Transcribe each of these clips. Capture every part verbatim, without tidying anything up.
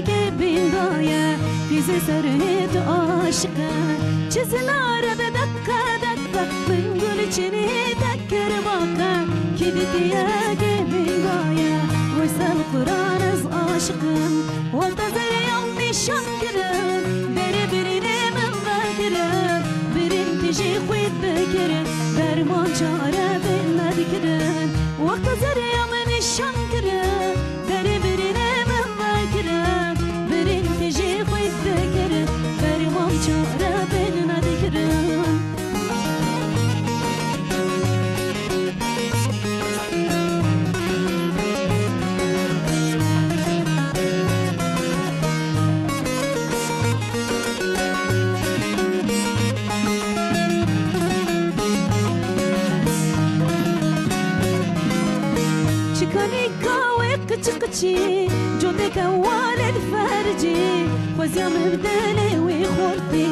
Ke bindaye, fîzê serê tu aşiqe. Çi zinare be deqe deqe, min gul çinê te kir baqe. Kî ditiye ke bindaye, wisa li Quran ez aşiqim. Wexta zerê yan nîşan kirin, derê birînê min vekire. Birîn tijî xwît dikir, derman çare bê nedikirin. Wexta zerê yan nîşan kirin, Derê birînê min vekirin, birîn tijî xwît dikirin, derman çare bên nedikirin. Çikanî Ka wê qiçi qiçî, coteke wale di fercî, xweziya min bi dilê wî xortî,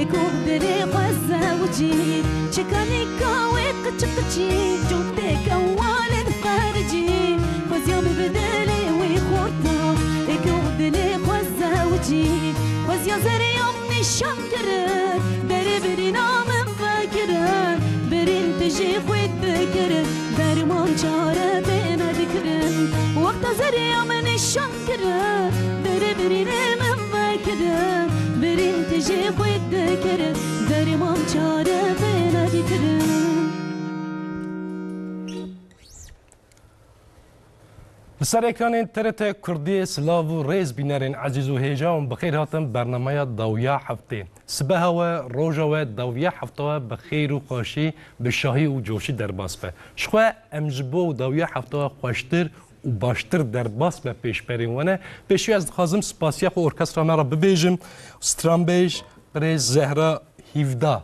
ê ku bi dilê xwe zewicî. Çikanî ka wê qiçi qiçî, coteke wale di fercî, xweziya min bi dilê wî xorta, ê ku bi dilê xwe zewicî. Xweziya zerê ya min nîşan kirin, derê birîna min vekirin, birîn tijî xwît dikirin, derman çare bê nedikirin. Wexta zerê ya min nîşan kirin, derê birînê min vekirin, birîn tijî xwît dikirin, derman çare bê nedikirin. Li ser ekranên T R T Kurdiyê silav û rêz bînerên ezîz û hêja hûn bi xêr hatin bernameya dawiya heftê. Sibeha we, roja we, dawiya hefta we bi xêr û xweşî, bi şahî û coşî derbas be. Ji xwe em ji bo dawiya hefta we xweştir û baştir derbas be pêşberên we ne. Pêşî ez dixwazim spasiya xwe orkestra me re bibêjim. Stranbêj, birêz Zehra Hîvda.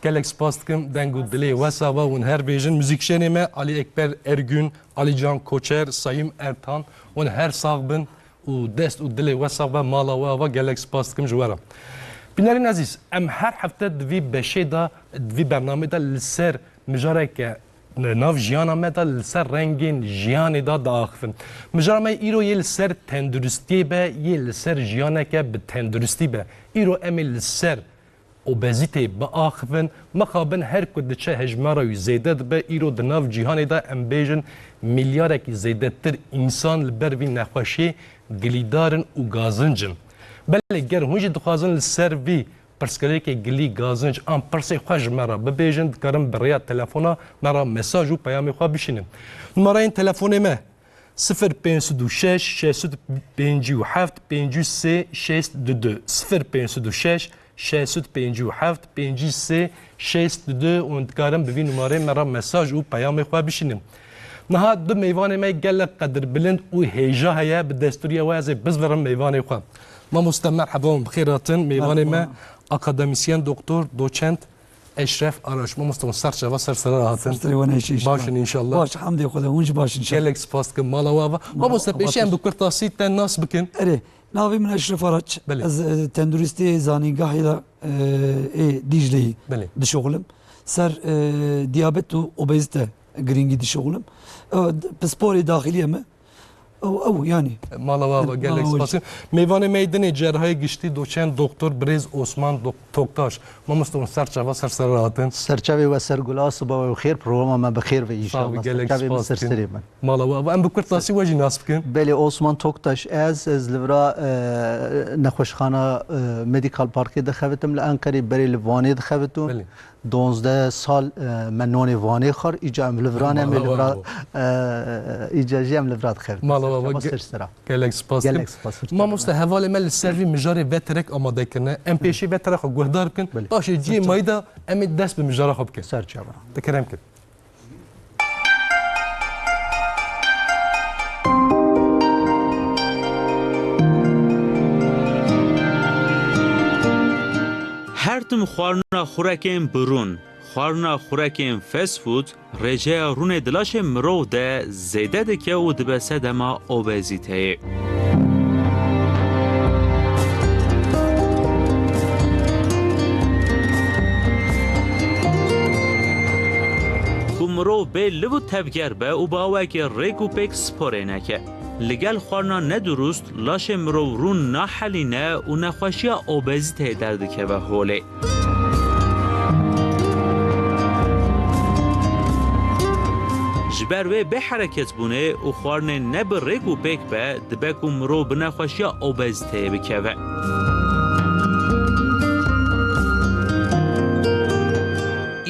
Gelek spas dikim, deng û dilê wesa we hûn her bêjin. Muzîkşênê me Alî Ekber Ergün, Alîcan Koçer, Sayîm Ertan, hûn her sax bin û dest û dilê wesa we, mala we ava, gelek spas dikim ji we re. Bînerên ezîz, em her hefte di vî beşê de, di vî bernamê de li ser mijareke li nav jiyana me de, li ser rengên jiyanê de diaxivin. Mijara me îro yê li ser tenduristiyê be, yê li ser jiyaneke bi tenduristî be. Îro em ê li ser obezîteyê biaxivin, mixabin her ku diçe hejmara wî zêde dibe, îro di nav cîhanê de em bêjin milyarekî zêdetir însan li ber vî nexweşiyê gilîdar in û gazinc in. Belê ger hûn jî dixwazin li ser vî pirsgirêkê gilî, gazinc an pirsê xwe ji me re bibêjin, dikarin bi rêya telefona me re mesaj û peyamê xwe bişînin. Numarayên telefonê me: sifir pênc sed û şeş, şeş sed û pêncî û heft, pêncî û sê, şêst û du. Sifir pênc sed û şeş, şeş sed û pêncî û heft, pêncî û sê, şêst û du. Hûn dikarin bi vî numarê me re mesaj û peyamê xwe bişînin. Niha du mêvanê me gelek qedirbilind û hêja heye, bi destûriya we ez ê bizvirim mêvanê xwe. Mamoste merheba, hûn bi xêr hatin. Mêvanê me, merhaba, akademîsyen doktor doçent Eşref Araş. Mamoste, hûn ser çava ser sera hatin. Ser serê we neşe inşallah. Baş in inşallah. Baş, hemdê Xwedê, hûn jî baş in inşallah. Gelek spas dikim, mala we ava. Mamoste, pêşî em bi kurtasî te nas bikin. Erê, navê min Eşref Araç. Belê. Ez, e, tenduristê zanîngahê de, e, ê Dîcleyê, belê, dişuxulim. Ser, e, diyabet û obezîte girîngî dişuxulim. E, d-, pisporê daxiliyê me. Ew, ew, yanî. Mala we ava, gelek spas. Mêvanê me yê dinê cerhayê giştî doçent doktor birêz Osman Dok-, Toktaş. Mamoste, hûn ser çava ser sera hatin. Serçavê we ser gula, siba we bi xêr, programa me bi xêr ve inşallah. Sağ ol, gelek spas dikim. Serçavê min ser serê min. Mala we ava. Em bi kurtasî we jî nas bikin. Belê, Osman Toktaş ez, ez li vira, e, nexweşxana, e, Medical Parkê dixebitim, li Enqerê berê li Vanê dixebitim. Belê. Donzdeh sal, e, me nonê Vanê xwar, îca em li vira ne, em ê li vira, e, îca jî em li vira dixebitin. Mala we ava, ser çava, ge-, ser sera. Gelek spas dikim. Gelek spas. Mamoste, hevalê me li ser vî mijarê veterek amade kirine. Em pêşî vetera xwe guhdar bikin. Belê. Paşê cihê mayî de em ê dest bi mijara xwe bikin. Ser çava. Te kerem kir. Her tim xwarina xurekên birûn, xwarina xurekên fast food, rêjeya rûnê di laşê mirov de zêde dike û dibe sedema obezîteyê. Ku mirov bê liv û tevger be û bi awayekî rêk û pêk sporê neke. Li gel xwarina nedurust, laşê mirov rûn nahelîne û nexweşiya obezîteyê derdikeve holê. Ji ber wê bêhereketbûnê û xwarinê ne bi rêk û pêk be, dibe ku mirov bi nexweşiya obezîteyê bikeve.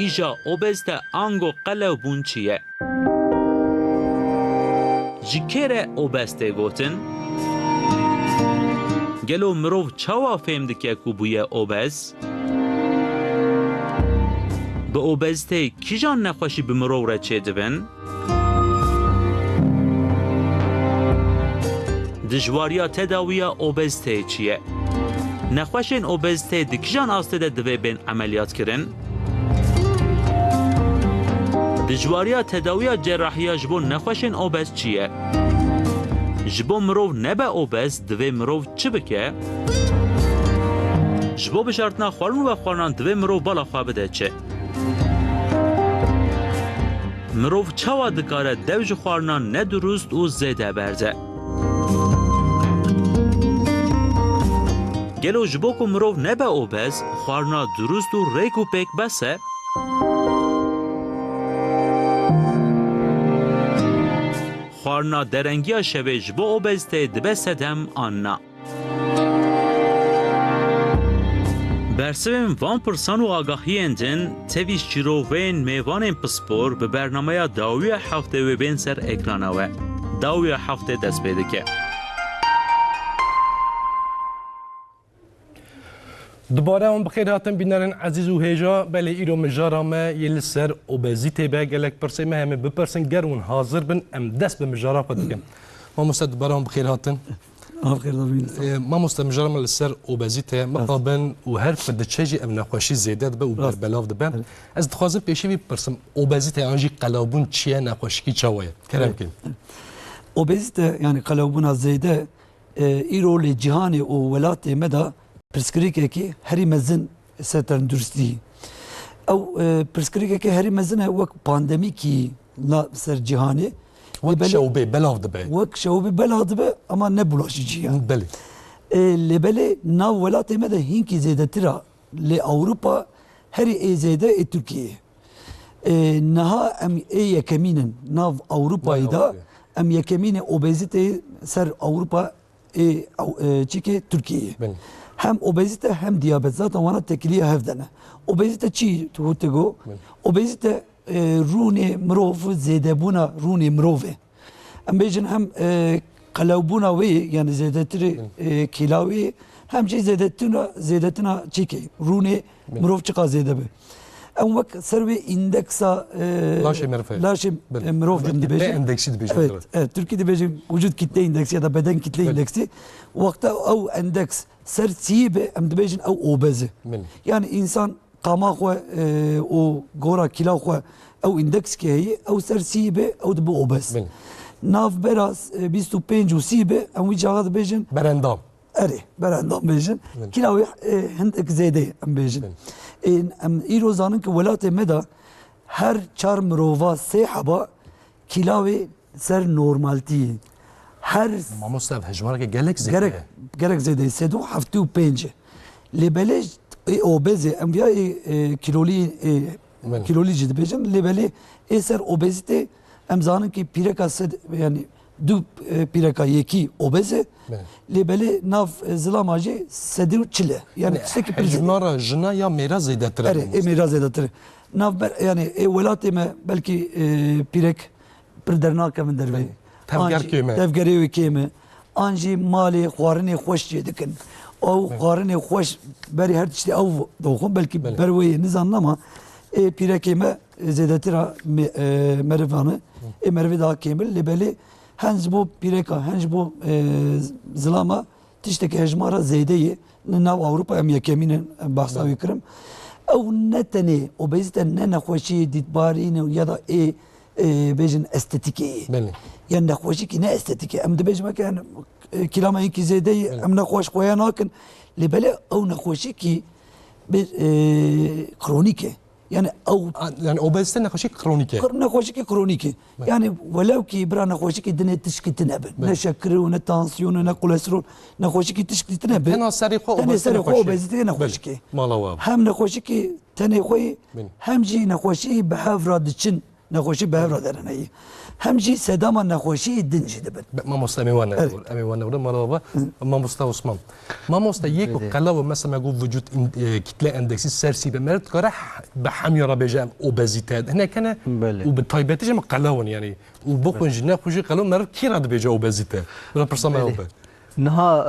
Îja obezîte ango qelewbûn çi ye? Ji kê re obez tê gotin? Gelo mirov çawa fêm dike ku bûye obez? Bi obezîteyê kîjan nexweşî bi mirov re çêdibin? Dijwariya tedawiya obezîteyê çi ye? Nexweşên obezîteyê di kîjan astê de divê bên emeliyatkirin? Dijwariya tedawiya cerahiya ji bo nexweşên obez çi ye? Ji bo mirov nebe obez, divê mirov çi bike? Ji bo bijartina xwarin û vexwarinan divê mirov bala xwe bide çi? Mirov çawa dikare dev ji xwarina nedurust û zêde berze? Gelo ji bo ku mirov nebe obez, xwarina durust û rêk û pêk bes e? Xwarina derengiya şevê ji bo obezîteyê dibe sedem an na? Bersivên van pirsan û agahiyên din tevî şîroveyên mêvanên pispor bi bernameya dawiya heftê wê bên ser ekrana we. Dawiya heftê dest pê dike. Dubare hûn bi xêr hatin bînerên ezîz û hêja. Belê îro mijara me yê li ser obezîtê be. Gelek pirsê me heme bipirsin, ger hûn hazir bin em dest bi mijara xwe dikin. Mamoste dubare hûn bi xêr hatin. Av xêr dabîn. Ee, mamoste mijara me li ser obezîte ye. Rast. Mixabin û her ku diçe jî ev nexweşî zêde dibe û Rast. berbelav dibe. Evet. Ez dixwazim pêşî vî bipirsim, obezîte yan jî qelawbûn çi ye, nexweşikî çawa ye? Kerem Evet. kin. Obezîte yani qelawbûna zêde E, îro li cîhanê û welatê me de pirsgirêkekî herî mezin ser tenduristî. Ew, e, pirsgirêkekî herî mezin e wek pandemîkî la ser cîhanê. Wek Lê belê şewbê belav dibe. Wek şewbê belav dibe ama ne bulaşici ya. Belê. E, lê belê nav welatê me de hinkî zêdetir a. Lê Ewropa herî ê zêde ê Tirkiyeyê. E, niha em ê yekemîn in nav Ewropayê de. Navê Ewropayê. Em yekemîn ê obezîteyê ser Ewropa ê ew, e, çikê Tirkiyeyê. Belê. Hem obezîte hem diyabet zaten wana tekiliya hev de ne. Obezîte çi tu hû te go? Belê. Obezîte, e, rûnê mirov, zêdebûna rûnê mirov e. Em bêjin hem, e, qelewbûna wê, yani zêdetirê, Belê. e, kîla wê, hem jî zêdetina, zêdetina çikê, rûnê Belê. mirov çiqa zêde be. Em wek ser wê îndeksa, e, Laşê meriv e. laşê, Belê. e, mirov Wek din kitle dibêjin. endeksî dibêjin Evet, direkt. evet, Tirkî dibêjin vücut kitle endeksi ya da beden kitle Belê. endeksi. Wexta ew endeks ser sî be, em dibêjin ew obez e. Belê. Yani însan qama xwe, e, û gora kîla xwe ew îndekskê heye, ew ser sî be, ew dibe obez. Belê. Navbera, e, bîst û pênc û sî be, em wî çaxa dibêjin Berendam. Erê, berendam bêjin. Belê. Kîla wê, e, hindek zêde ye, em bêjin. Belê. E, em îro zanin ki welatê me de her çar mirova sê heba kîla wê ser normaltî. Her Mamoste, ev hejmareke gelek zêde gerek, ye. gerek zêde ye. Sed û heftê û pênc e. Lê belê ê obez e, em viya ê, e, kîlolî, e, Belê. kîlolî jî dibêjin. Lê belê ê ser obezîte em zanin ki pîreka sed, yani du, e, pîreka yekî obez e. Belê. Lê belê nav, e, zilama jî sedî û çil e. Yani Yani tiştekî pir zêde. hejmara jina ya mêra zêdetir e Erê, ê mamoste. mêra zêdetir e. Nav ber, yani ê welatê me belkî, e, pîrek pir dernakevin dervê. Belê. Tevger An jî kêm e. tevgerê wê kêm e. An jî malê xwarinê xweş çê dikin. Ew Belê. xwarinê xweş berî her tiştê ew doxin. Belkî Belê. ber wê yê nizanin ama ê pîrekê me zêdetir a me-, e, merivan e. Ê merivê daha kêm e. Lê belê hen ji bo pîreka, hen ji bo, e, zilama tiştekî hejmara zêde ye. Li nav Ewropa em yekemîn in, em behsa Belê. wê kirim. Ew ne tenê obezîte, ne nexweşiyê dîtbarî ne ya da ê, e, bêjin estetîkê ye. Belê. Yan nexweşikî ne estetîk e. Em dibêjin weke, yani, e, kîla me hinkî zêde ye, Belê. em nexweş xuya nakin. Lê belê ew nexweşikî bir, e, kronîk e. Yani ew A-, yani obezite nexweşî kronîk e. Kr-, nexweşikî kronîk e. Belê. Yani welew kî bira nexweşikî dinê tişkî tine bin. Belê. Ne şekir û ne tansiyon û ne kolesterol. Nexweşikî tişkî tine bin. Tena serê xwe Tenê obezite serê xwe nexweşî. obezite nexweşikî. Belê. Mala we. Hem nexweşikî tenê xwe Belê. hem jî nexweşî bi hev re diçin. Nexweşî bi hev re derine yî. Hem jî sedama nexweşî din jî dibin. Be-, mamoste, em ê wan Evet. newir, em ê wan newir, mala baba. Mamoste Osman. Mamoste, yê ku Belê. qelew, mesela, me got vücut in-, e, kitle endeksî ser sî be, meriv dikare h-, bi hemiya re bêje em obezîte. Hinek hene Belê. û bi taybetî jî em qelew in, yani. Û bixwin Belê. jî, nexwin jî qelew, meriv kî re dibêje obezîte? Bira pirsa me Belê. ew be. Niha,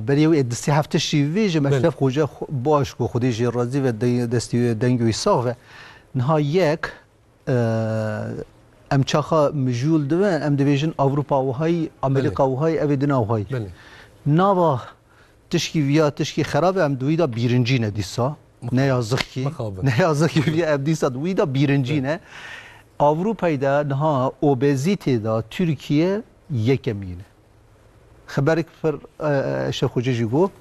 e, berî ew ê du sê heftê jî vê jî Belê. Eşref Xoce xu-, baş ku Xwedê jê razî ve, de-, destî wê, dengê wî sax ve. Niha yek, e, em çaxa mijûl dibin, em dibêjin Ewropa wihayî, Amerîka Belê. wihayî, ev ê dina wihayî. Belê. Nava tişkî viya, tişkî xerab e, em di wî de bîrincî ne dîsa. Mix-, Ne yazık ki. mixabin. Ne yazık ki viya em dîsa di wî de bîrincî Belê. ne. Ewropayê de niha obezîtê de Tirkiye yekemîn e. Xeberek pir, e, e, Eşref Xoce jî got.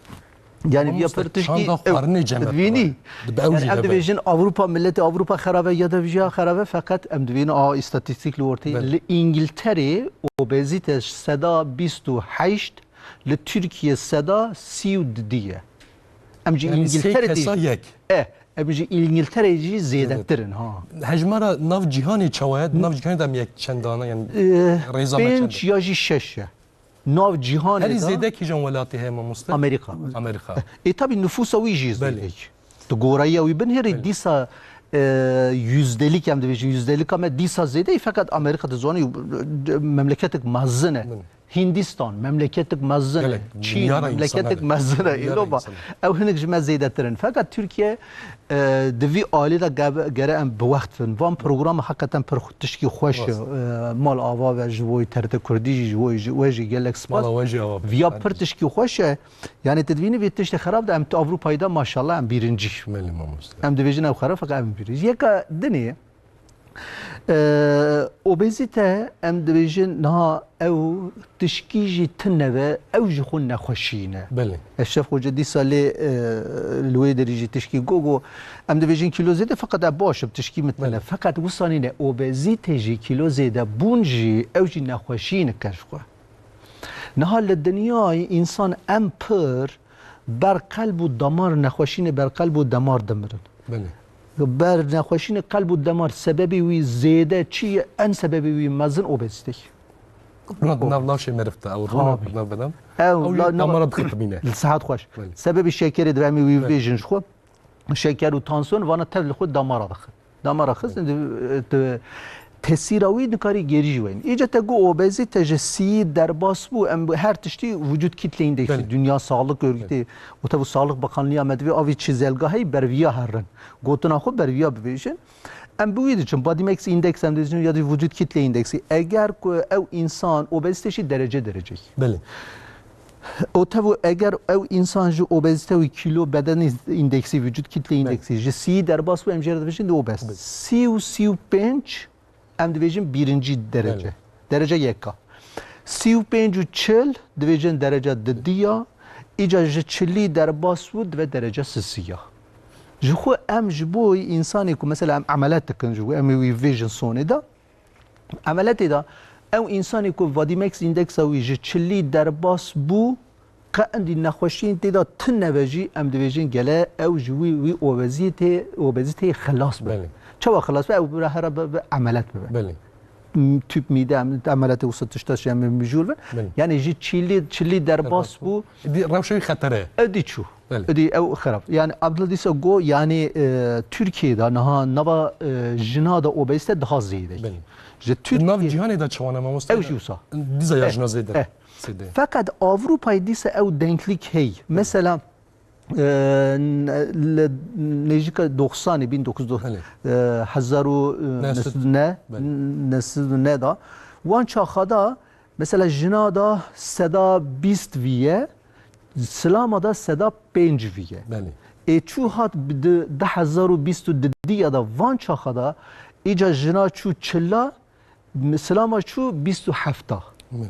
Yani viya Mamoste, pir tişkî çanda ew, xwarinê cennet dibînî. dibe. Dibe ew Yani jî em hebe. dibêjin Ewropa, milletê Ewropa xerabe ya da viya xerabe, feqet em dibînin a îstatîstîk li ortê. Belê. Li Îngilterê obezîte seda bîst û heşt, li Tirkiye seda sî û didî ye. Em ji Yani sê Îngilterê kesa tê. yek. E, em ji Îngilterê jî zêdetir in, ha. Hejmara nav cîhanê çawa ye? Nav cîhanê de em yek çendane, yani E, rêza me pênc çend e? ya jî şeş e. Nav cîhanê Herî de zêde kîjan welatê heye, mamoste? Amerîka. Amerîka. E, tabii nüfusa wî jî Belê. zêde. Tu goraya wî binêrî Belê. dîsa, e, yüzdelik em dibêjin, yüzdelika me dîsa zêde ye, feqet Amerîka dizanî, e, memleketek mezin e. Belê. Hindistan, memleketek mezin e. Gelek, Çîn, milyara memleketek insan e. mezin e. Milyara Êlo ba. insan e. Ew hinek ji me zêdetir in. Feqet Tirkiye, e, di vî alî de gebe-, gere em bi wext bin. Van programa heqeten pir xu-, tişkî xweş e. Rast. E, mal ava ve ji bo T R T Kurdî jî, ji bo jî, we jî gelek spas. Mala we jî ava be. Viya pir Hadi. tişkî xweş e. Yani tu dibînî vê tiştê xerab de em tu Avrupayê de maşallah em bîrincî. Belê mamoste. Em dibêjin ew xerab, feqet em bîrincî. Yeka dinê, Ee, obezîte, em dibêjin, niha ew tişkî jî tune ve, ew ji xwe nexweşî ne. Belê. Eşref Xoce dîsa lê, e, li wê derî jî tişkî got, got, em dibêjin kîlo zêde, feqet ev baş e, tişkî min tune. Belê. Feqet wisa nîne, obezîte jî, kîlo zêde bûn jî, ew jî nexweşî ne ker ji xwe. Niha li dinyayê însan em pir ber qelb û damar nexweşînê ber qelb û damar dimirin. Belê. Ber nexweşînê qelb û damar sebebê wî zêde çi ye? En sebebê wî mezin obezîte ye. Rûna di nav laşê meriv de, ew rûna Tabii. di nav bedan. Ew Ew la-, yek damara dixitimîne. Li sihet xweş. Belê. Sebebê şekerê divê em ê wî Belê. vêjin ji xwe. Şeker û tansiyon vana tev li xwe damara dixin. Damara xist, Belê. di, di tesîra wî dikarî gêrî jî weyne. Îca te got obezîte ji sî derbas bû, em her tiştî vücut kitle îndeksî, Belê. Dünya Sağlık Örgütü, Belê. û tev Sağlık Bakanlığı me divê avî çizelgahê berviya herin. Gotina xwe berviya bivêjin. Em bi wî diçin, body mass index em dibêjin ya jî vücut kitle îndeksî. Eger ku ew însan obezîte jî derece derece. Belê. Û tev eger ew însan ji obezîte û kîlo bedenî îndeksî, vücut kitle Belê. îndeksî, ji sî derbas bû, em jê re dibêjin di obez. Belê. Sî û sî û pênc em dibêjin bîrincî derece. Belê. Derece yeka. Sî û pênc û çil dibêjin derece didiya, îca ji çilî derbas bû dibe derece sisiya. Ji xwe em ji bo însanê ku mesela em emelet dikin, ji bo em ê wî vêjin sonê de, emeletê de ew însanê ku body mass indeksa wî ji çilî derbas bû, qe endî nexweşiyên tê de tune ve jî em dibêjin gele ew ji wî, wî obezîtê, obezîteyê xilas be. Belê. Çawa xilas be? Ew bira here bi, bi emelet bibe. Belê. M-, tüp mide em, emeletê wisa tişta jî em ê mijûl bin. Belê. Yani ji çilî, çilî derbas Derbas bû. bû. Êdî rewşa wî xetere. Êdî çû. Belê. Êdî ew xerab. Yani Abdullah dîsa got, yani, e, Tirkiyê de niha nava, e, jina de obezîte daha zêde. Belê. Ji Di nav Tirkiye cîhanê de çawa ne mamoste? Ew jî wisa. Dîza ya Eh, jina zêde. eh. Zêde. Feqet Avrupayê dîsa ew denklîk hey. Mesela, e, n-, li nêjîka doxsanê, bin dokuz yüz doxsan, Belê. e, hezar û, e, Neh sed. neh sed ne, Belê. neh sed ne da. Wan çaxa da, mesela jina da seda bîst viye, silama da seda pênc viye. Belê. Ê çû hat bi di, di hezar û bîst û didiya da van çaxa da, îca jina çû çila, silama çû bîst û hefta. Belê.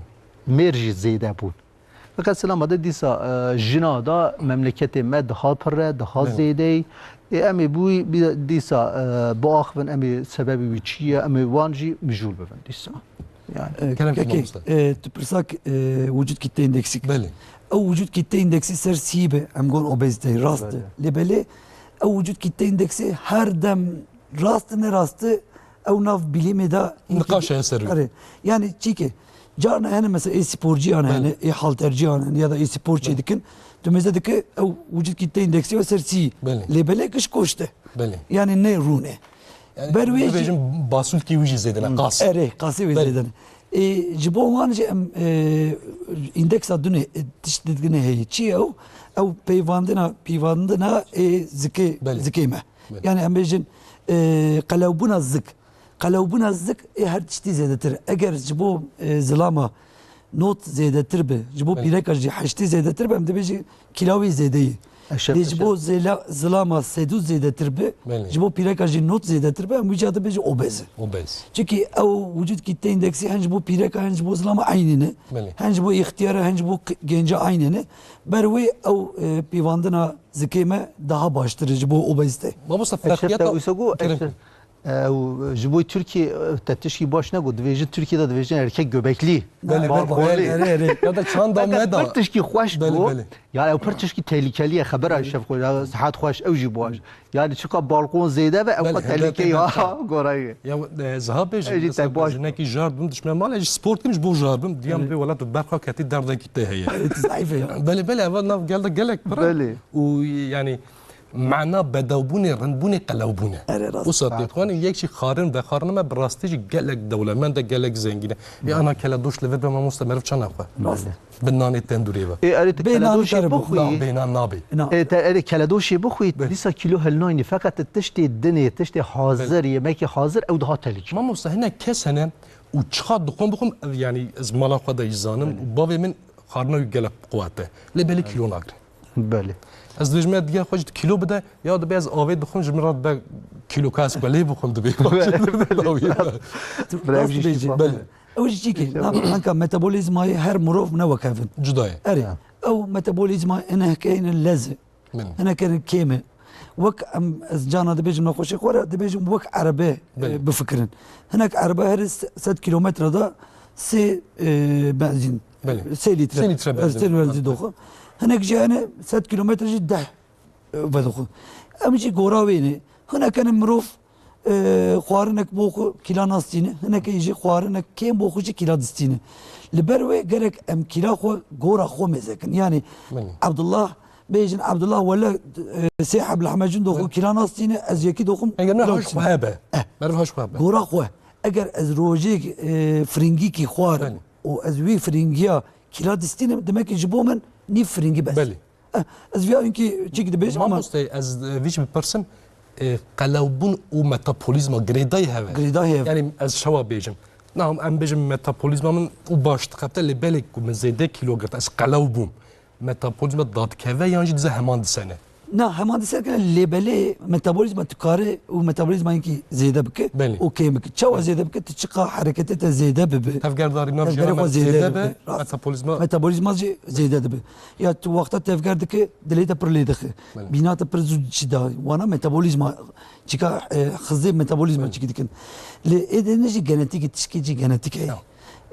Mêr jî zêde bûn. Feqet silama de dîsa, e, jina da memleketê me daha pir e, daha Belê. zêde ye. Ê, em ê bûyî bi-, dîsa, e, biaxivin, em ê sebebê wî çi ye, em ê wan jî mijûl bibin dîsa. Yani. E, Kerem Kekê, mamoste. E, tu pirsak, e, vücut kitle indeksî kir. Belê. Ew vücut kitle indeksî ser sî be, em gon obezîteyê, rast e. Belê. Lê belê ew vücut kitle indeksî her dem rast e, ne rast e, ew nav bilîmê de Niqaş heye ser wî. Erê. Yani çîkê, carna hene mesela ê sporciyan Belê. hene, ê halterciyan hene ya da ê spor çê Belê. dikin. Tu mêze dike ew vücut kitle indeksî ve ser sî. Belê. Lê belê giş koşte. Belê. Yani ne rûne. Yani Ber wê jî bibêjin basulkî wî jî zêde ne, qas. Erê, qasê wê Belê. zêde ne. E, ji bo wan jî em, e, îndeksa dunê, e, tişt didgine heye. Çi ye ew? Ew peyvandina, peyvandina, e, zikê, Belê. zikê me. Belê. Yani em bêjin, e, qelewbûna zik. Qelewbûna zik ê her tiştî zêdetir. Eger ji bo, e, zilama not zêdetir be, ji bo Belê. pîreka jî heştî zêdetir be, em dibêjin kîla wî zêde ye. Eşref, Lê ji bo eşref. zêla-, zilama sedû zêdetir be, Belê. ji bo pîreka jî not zêdetir be, em wî ca dibêjin obez e. Obez. Çikî ew vücut kitle indeksî hen ji bo pîreka, hen ji bo zilama eynî ne. Belê. Hen ji bo îxtiyara, hen ji bo k-, genca eynî ne. Ber wê ew, e, pîvandina zikê me daha baştir e ji bo obezîte. Mamosta, Eşref ferqiyeta te wisa got, Kerem. Eşref, e, û ji bo Tirkiyê, e, te tişkî baş negot, dibêjin Tirkiyê de dibêjin erkek göbekli. Belê, belê, Balkonê. belê, belê, belê. Ya da çanda Fakat me da. pir tişkî xweş Belê, bû. belê. Ya ew pir tişkî tehlikeli ye, xebera şev xwe, ya sihet xweş, ew jî baş. Yani çiqa balkon zêde ve ew Belê, qe hende tehlike tê ya berka. gorayê. Ya, e, ziha bêjim, Ejî mesela te baş. jinekî jar bim, dişme mal, ez jî sport kim ji bo jar bim, diyam Belê. pê welat bi berxa ketî derdekî te heye. Zayıf ya. Belê, belê, eva nav gel de gelek pir e. Belê. Û yani mana bedewbûnê, rindbûnê, qelewbûnê. Erê, rast. Wisa Rast. têxanê yek jî xarin vexarine me bi rastî jî gelek dewlemend e, gelek zengîn e. Ê ana keledoş li vir be mamoste meriv çana xwe. Rast. Bi nanê tendûrê ve. Ê, erê, tu Bê nanî keledoşê kere bû. bixwî. Na, bê nan nabê. Na. Ê, te erê keledoşê bixwî, Bê. dîsa kîlo helnaynî. Feqet tiştê dinê, tiştê hazir, Bê. yemekê hazir, ew daha tehlike. Mamoste, hinek kes hene û çiqa dixwim bixwim, ev, yani, ez mala xwe de jî zanim û bavê min xarina wî gelek quwet e. Lê belê kîlo nagre. Belê. Ez dibêjim, ya diger xwe jî tu kîlo bide, ya dibe ez avê dixwim, ji min re dibe kîlo ka ez xwe lê bixwim, dibê. Belê, belê. Dawî be. Rast Revî dibêjî. şifa. Belê. Ew jî çi ki, na, anka metabolîzmayê her mirov ne wek hev in. Cuda ye. Erê, Ha. ew metabolîzma hinekeyên lez e. Belê. Hinekeyên kêm e. Wek em, ez cana dibêjim nexweşê xwe re, dibêjim wek erebe, Belê. e, bifikirin. Hinek erebe her se-, sed kîlometre de sê, e, benzîn, Belê. sê litre. Sê litre E, benzîn. sê benzîn doxu. Hinek jî hene sed kîlometre jî deh, e, vedixwe. Em jî gora wê ne. Hinek hene mirov, e, xwarinek bo xwe kîla nastîne, hinekê jî xwarinek kêm bo xwe jî kîla distîne. Li ber wê gerek em kîla xwe gora xwe mêze kin. Yani Belê. Abdullah, bêjin Abdullah wele, e, sê heb lehmecin doxu Belê. kîla nastîne, ez yekî doxum Eger ne kîla haş distîne. xwe hebe. Eh. Meriv haş xwe hebe. Gora xwe. Eger ez rojêk, e, firingîkî xwarim Belê. û ez wî firingiya kîla distînim, demek ki ji bo min nîv firingî bes. Belê. Eh, ez viya hinkî çêkî dibêjim ama Mamoste, ez, e, vî jî bipirsim, e, qelewbûn û metabolîzma girêdayî hev e. Girêdayî hev. Yani ez şewa bêjim. Na, em bêjim metabolîzma min û baş dixebite, lê belê ku min zêde kîlo girt, ez qelew bûm. Metabolîzma dadikeve yan jî dize heman disene? Na, heman diserkene, lê belê metabolîzma tu kare û metabolîzma hinkî zêde bike Belê. û kêm bike. Çawa Belê. zêde bike? Tu çiqa hereketê te zêde bibe. Tevgerdarî nav Tevgerê jiyana xwe me zêde zêde bibe. be, Rast. metabolîzma Metabolîzma jî zêde dibe. Ya tu wexta tevger dike, dilê te pir lê dixe. Belê. Bîna te pir zû çi da. Wana metabolîzma, çika, e, xizê metabolîzma Belê. çikî dikin. Lê ê de ne jî genetîkî, tişkî jî genetîk heye. Ya.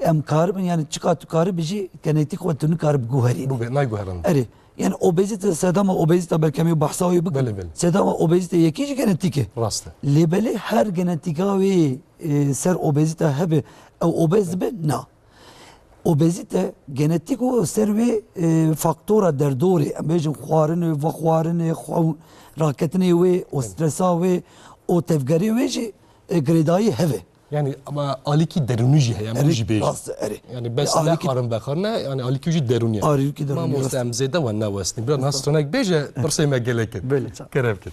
Em karibin, yani çika tu karibî jî genetîk xwe tu nikaribî guherî. Bû be, nayguherin. Erê. Yani obezite, sedama obezite belkî em ê behsa wê bikin. Belê, belê. Sedama obezite yekî jî genetîk e. Rast e. Lê belê her genetîka wê, e, ser obezite hebe, ew obez dibe? Na. Obezite, genetîk û ser wê, e, faktora derdorê, em bêjin xwarinê, vexwarinê, xwe-, raketinê wê, o stresa wê, o tevgerê wê jî, e, girêdayî heve. Yani, ama alîkî derûnî jî heye, em Erê, jî bêjin. rast, erê. Yani, bes E, ne alîkî xwarin vexwarin e, yani alîkî jî derûnî ye. Alîkî derûnî, Mamoste, rast. em zêde we ne westin. Biraz Rast. nas tonek bêje, pirsê me gelek in. Belê, ça. Kerem kir.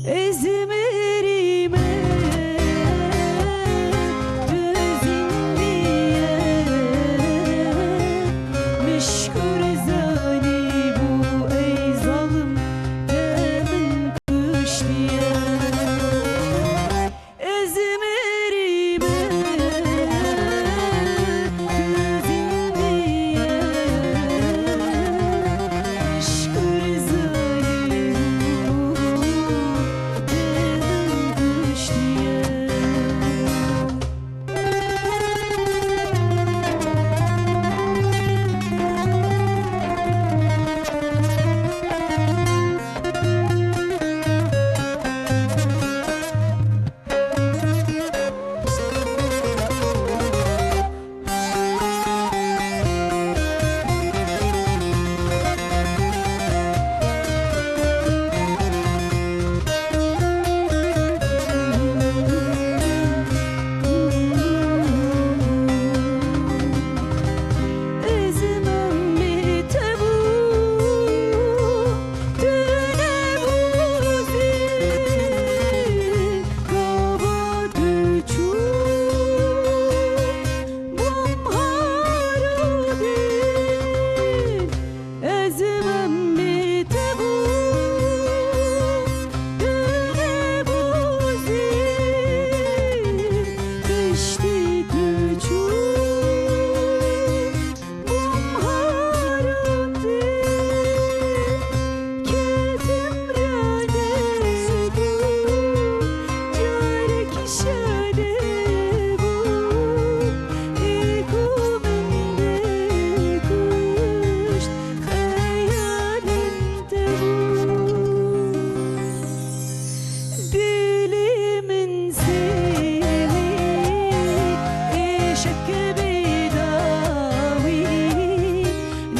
Ezmerî me, tu zindî ye, mişkur zanî bû, ey zalim, te min kuştiye. Ezmerî me, tu zindî ye, mişkur zanî bû, Dilê min sêwî, êşek bêdawî,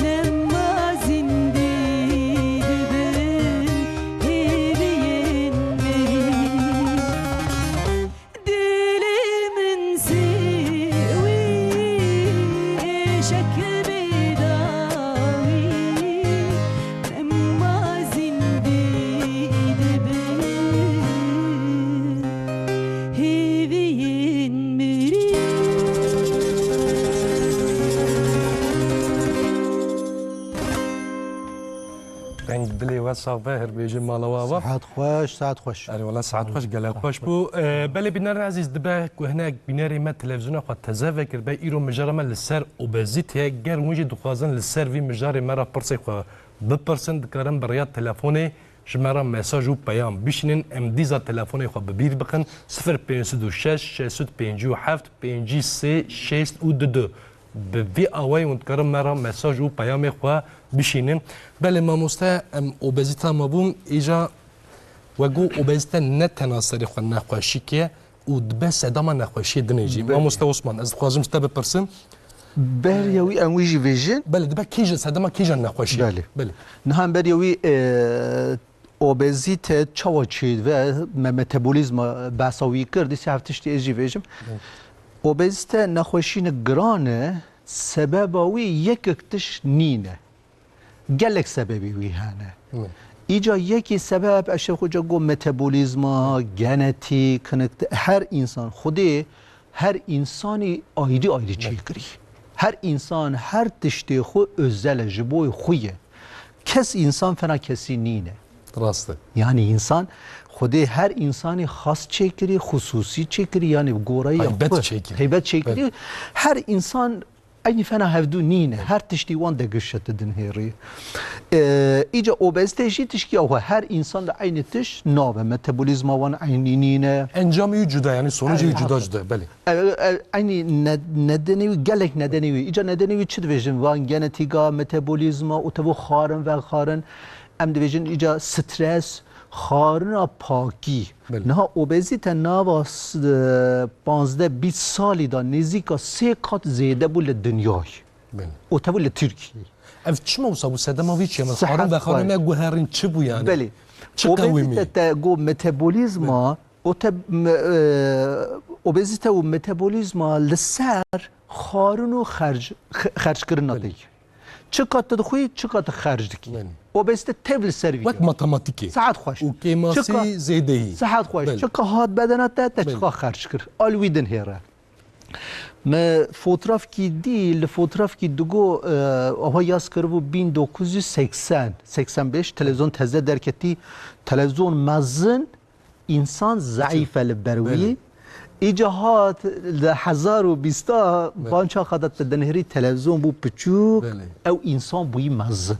nema zindî dibin hêviyên mirî. Dilê min sêwî, êşek bêdawî, nema zindî dibin hêviyên mirî. Deng dilê we sax be, her bêje mala we ava. Saet xweş, saet xweş. Erê wela saet xweş, gelek xweş bû. Ee, belê bînerên ezîz, dibe ku hinek bînerê me televîzyona xwe teze vekiribe, îro mijara me li ser obezîte ye. Ger hûn jî dixwazin li ser vî mijarê me re pirsê xwe bipirsin, dikarin bi rêya telefonê ji me re mesaj û peyam bişînin. Em dîsa telefonê xwe bi bîr bixin, sifir pênc sed û şeş, şeş sed pêncî û heft, pêncî sê, şêst û du du. Bi vî awayî hûn dikarin me re mesaj û peyamê xwe bişînin. Belê mamoste, em obezîta me bûn, îca we got obezîte ne tena serê xwe nexweşîk e û dibe sedema nexweşiyê dinê jî. Belê. Mamoste Osman, ez dixwazim ji te bipirsim. Beriya wî em wî jî vêjin. Belê, dibe kîjan, sedema kîjan nexweşiyê? Belê. Belê. Niha em beriya wî, e, Obezîte çawa çêdibe, me metabolîzma behsa wî kir, dîsa ev tiştî ez jî vêjim. Evet. Obezîte nexweşîne giran e, sebeba wî yekek tişt nîne. Gelek sebebî wî hene. Evet. Îca yekî sebeb, eşê xwe ca got metabolîzma, genetîk, hinek te-, her însan, Xwedê her însanî ayrî ayrî çêkirî. Her însan, her tiştê xwe özel e, ji bo xwe ye. Kes însan fena kesî nîne. Rast e. Yanî însan, Xwedê her însanî xas çêkirî, xusûsî çêkirî, yanî bi goreyê xwe. Heybet çêkirî. Heybet çêkirî. Belê. Her însan eynî fena hevdû nîne. Her tiştî wan de gişe didin hêrî. Ee, îca obezîte jî tişkî ew e. Her însan de eynî tişt nabe. Metabolîzma wan eynî nîne. Encamê wî cuda, yanî sonucê wî cuda cuda, belê. Ev, ev, eynî ne-, nedenê wî, gelek nedenê wî. Îca nedenê wî çi dibêjin? Van genetîka, metabolîzma û tevû xwarin vexwarin. Em dibêjin îca stres, xwarina pakî. Belê. Niha obezîte nava s-, e, panzdeh bîst salî de nêzîka sê qat zêde bû li dinyayê. Belê. Û tevû li Tirkiyeyê. Ev çima wisa bû? Sedema vî çi ye? Xwarin vexwarin me guherîn çi bû yanî? Belê. Çi qewimî? Obezîte te got metabolîzma, o te, me-, e, obezîte û metabolîzma li ser xwarin û xerc-, xe-, xerckirina te ye. Çi qat tu dixwî, çi qat tu xerc dikî. Belê. Obezîte tev li ser vî. Wek matematîkê. Saet xweş. Û kêmasî zêdeyî. Saet xweş. Belê. Çika hat bedena te, te çika xerc kir? Al wî din hêre. Me fotrafkî dî, li fotrafkî digo, e, ewa yaz kiribû bin dokuz yüz seksen, seksen beş, televizyon teze derketî, televizyon mezin, însan zeîf e li ber wî. Belê. Îca hat li hezar û bîsta, belê, bança xwe de te dinihirî televizyon bû piçûk, belê, ew însan bûyî mezin.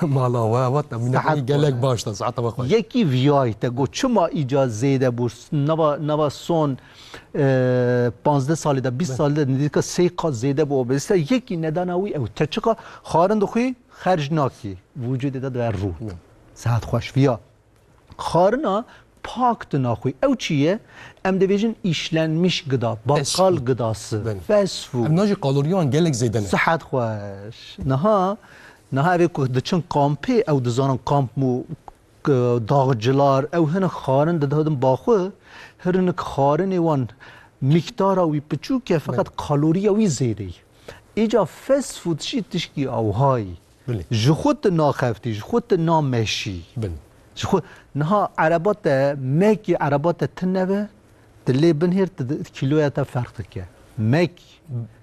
Mala we, we te mînakî gelek baş da, saeta we xweş. Yekî viyayî te got, çima îca zêde bû, nava, nava son, e, panzdeh salî de, bîst salî de nêzîka sê qat zêde bû obezîte. Yekî nedana wî ew, te çiqa xwarin dixwî, xerc nakî, vücudê de dibe rû. Saet xweş, viya. Xwarina pak tu naxwî. Ew çi ye? Em dibêjin işlenmiş gıda, bakkal gıdası, fast food. Em najî kaloriyan gelek zêde ne. Sihet xweş. Niha, niha evê ku diçin kampê, ew dizanin kamp mû, k-, dağcılar, ew hinek xwarin didin baxwe, hirinik xwarinê wan miktara wî piçûk e, feqet kaloriya wî zêde ye. Îca fast food jî tişkî awhayî. Bilê. Ji xwe tu naxeftî, ji xwe tu nameşî. Bilê. Ji xwe, niha ereba te, mekî ereba te tune be, tu lê binhêr, tu di-, kîloya te ferq dike. Mek,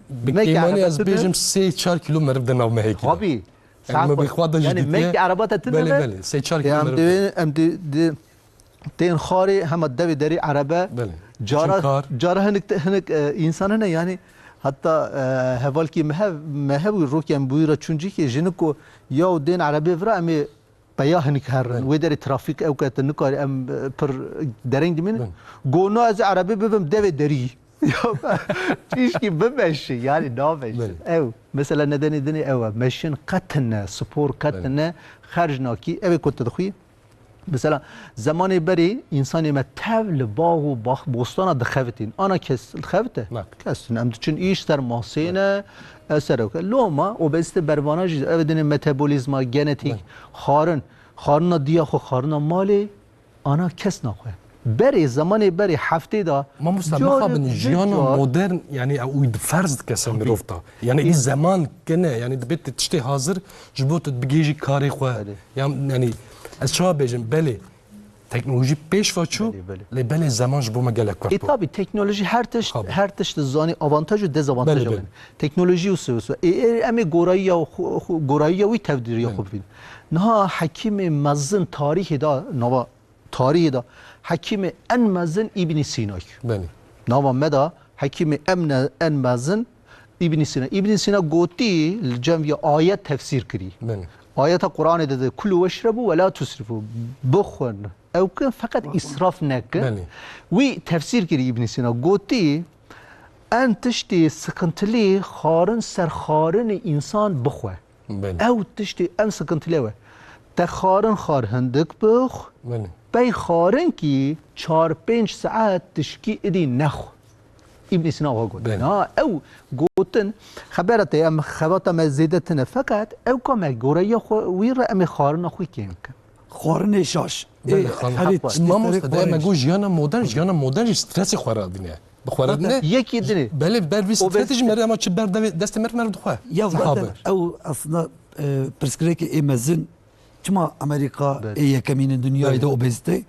bi mekî kêmanî ereba ez tu bêjim sê çar kîlo meriv de nav mehekî de. Tabii. Yanî saet min bi xwe de jî yanî dîtiye. Mekî ereba te tune be. Belê, belê. Sê çar kîlo meriv de. Em dê, em dê, dê, Tên xarê hema devê derî erebe. Belê. Cara, çin kar, cara hinik, hinik, e, însan hene, yanî heta, e, hevalkî me hev, me hev û rokê em bûyî re çûn cîkê, jinik ku ya û dên erebê vira em ê peya hinik herin. Belê. Wê derê trafîk ew ke tu nikarî em, e, pir dereng dimînin. Belê. Go na ez ê erebê bibim devê derî. Ya, tişkî bimeşi, yanî nameşin. Belê. Ew, mesela nedenê dinê ew e. Meşin qet tune, spor qet tune, xerc nakî. Ew ê ku tu dixwî, Mesela, zemanê berê însanê me tev li bax û bax bostana dixevitîn. Ana kes dixevite? Ne. Kes tune. Em diçin îş ser masê ne, e, ser ew ke. Loma, obezîte bervana jî, ev dinê metabolîzma, genetîk, xwarin, xwarina diya xwe, xwarina malê, ana kes naxwe. Berê, zemanê berê heftê de. Mamoste, mixabin jiyana modern, yanî ew ferz dike ser mirov da. Yanî ê zeman kene, yanî dibê tu tiştê hazir ji bo tu bigihîjî karê xwe. Belê. Yan, yanî ez çawa bêjim, belê, teknolojî pêş ve çû, belê, belê, lê belê zeman ji bo me gelek kurt bû. E, tabii, teknolojî her tişt, tabii, her tişt dizanî avantaj û dezavantaj, belê, belê, hene. Teknolojî û sivî sivî. E, e, em ê gorayiya xwe, xwe, gorayiya wî tevdîriya xwe bibînin. Niha hekîmê mezin tarîhê de, nava tarîhê de hekîmê en mezin Îbnî Sînayî. Belê. Nava me de hekîmê em ne-, en mezin Îbnî Sîna. Îbnî Sîna gotî, li cem vî ayet tefsîr kirî. Belê. Ayeta Qur'anê de de, "Kulû weşrebû ve la tusrifû." Bixwin, ew kin, feqet îsraf nekin. Belê. Wî tefsîr kirî Îbnî Sîna. Gotî, en tiştê sikintilî xwarin ser xwarinê însan bixwe. Belê. Ew tiştê em sikintilê we. Te xwarin xwar hindik bix, belê, pey xwarinkî çar pênc saet tişkî idî nexwe. Îbnî Sîna wa got. Belê. Ha, ew gotin, xebera te em xebata me zêde tine, feqet ew ka me goreya xwe wî re em ê xwarina xwe kêm bikin. Xwarinê şaş. Belê, ê, xan-, herî tiştê mamoste, serê dayê me xwarin. Got jiyana modern, jiyana modern jî stresê xwe radîne. Bi xwe re dine. Yekî dinê. Belê, ber vî stresê jî mere, ama çi ber devê, destê mer, mer dixwe. Ya zaten ew aslında, e, pirsgirêkê ê mezin, çima Amerîka, belê, ê yekemîn in dinyayê de obezîte?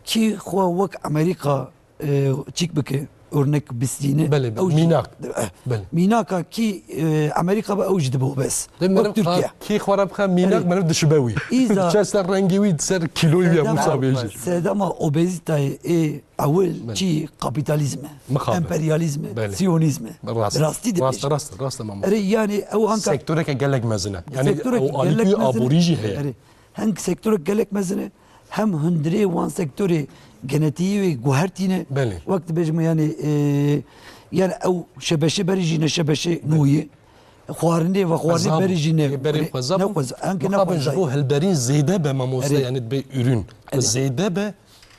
Kî xwe wek Amerîka e, çîk bike, örnek bistîne. Belê, belê. Ew jî, mînak. Eh, belê. Mînaka kî, e, Amerîka be, ew jî dibe obez. Wek Tirkiye. Kî xwe re bixe mînak, meriv dişibe wî. Îza. Çe ser rengê wî, ser kîloyê wî, sedema, musabê jî. Sedema obezîtayê ê ewil, belê, çi? Kapitalizm e, emperyalizm e, siyonizm e. Rast. Rastî dibêje. Rast, rast, rast, mamoste. Erê, yanî ew hanka sektoreke gelek mezin e. Yanî sektoreke ew gelek mezin e. Alîkî aborî jî heye. Erê. Heng sektorek gelek mezin e, hem hundirê wan sektorê genetiyê wê guhertîne. Belê. Wek dibêjim, yanî, e, yanî ew şebeşê berî jî ne şebeşê nû ye. Xwarinê ve xwarinê berî jî ne, ê berê xwezab ne xwezab, enke ne xwezab. Mixabin ji bo hilberîn zêde be, mamoste, erê, yanî dibe ürün. Erê. Zêde be,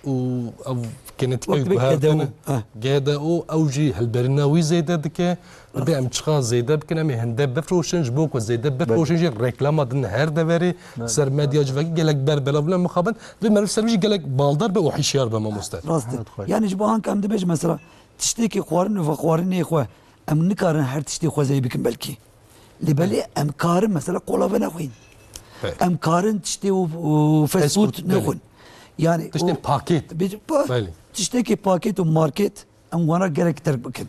û ev genetika wek guhertin, G D O, ha. G D O, ew jî hilberîna wî zêde dike. Dibê em çiqa zêde bikin, em ê hinde bifroşin, ji bo ku zêde bifroşin jî reklama din her deverê ser medya civakî gelek ber belav bûne mixabin. Dibê meriv ser wî jî gelek baldar be û hişyar be, mamoste. Rast e. Evet, xwest. Yanî ji bo hanka em dibêjin mesela tiştekî xwarin û vexwarinê xwe, em nikarin her tiştê xwezayî bikin belkî. Lê belê em karin mesela qola venexwîn. Evet. Em karin tiştê û, û fast Fast food food, belê. nexwin. Yani Tiştên o paket. Bir pa- Belê. Tiştekî paket û market em wana gerek terk bikin.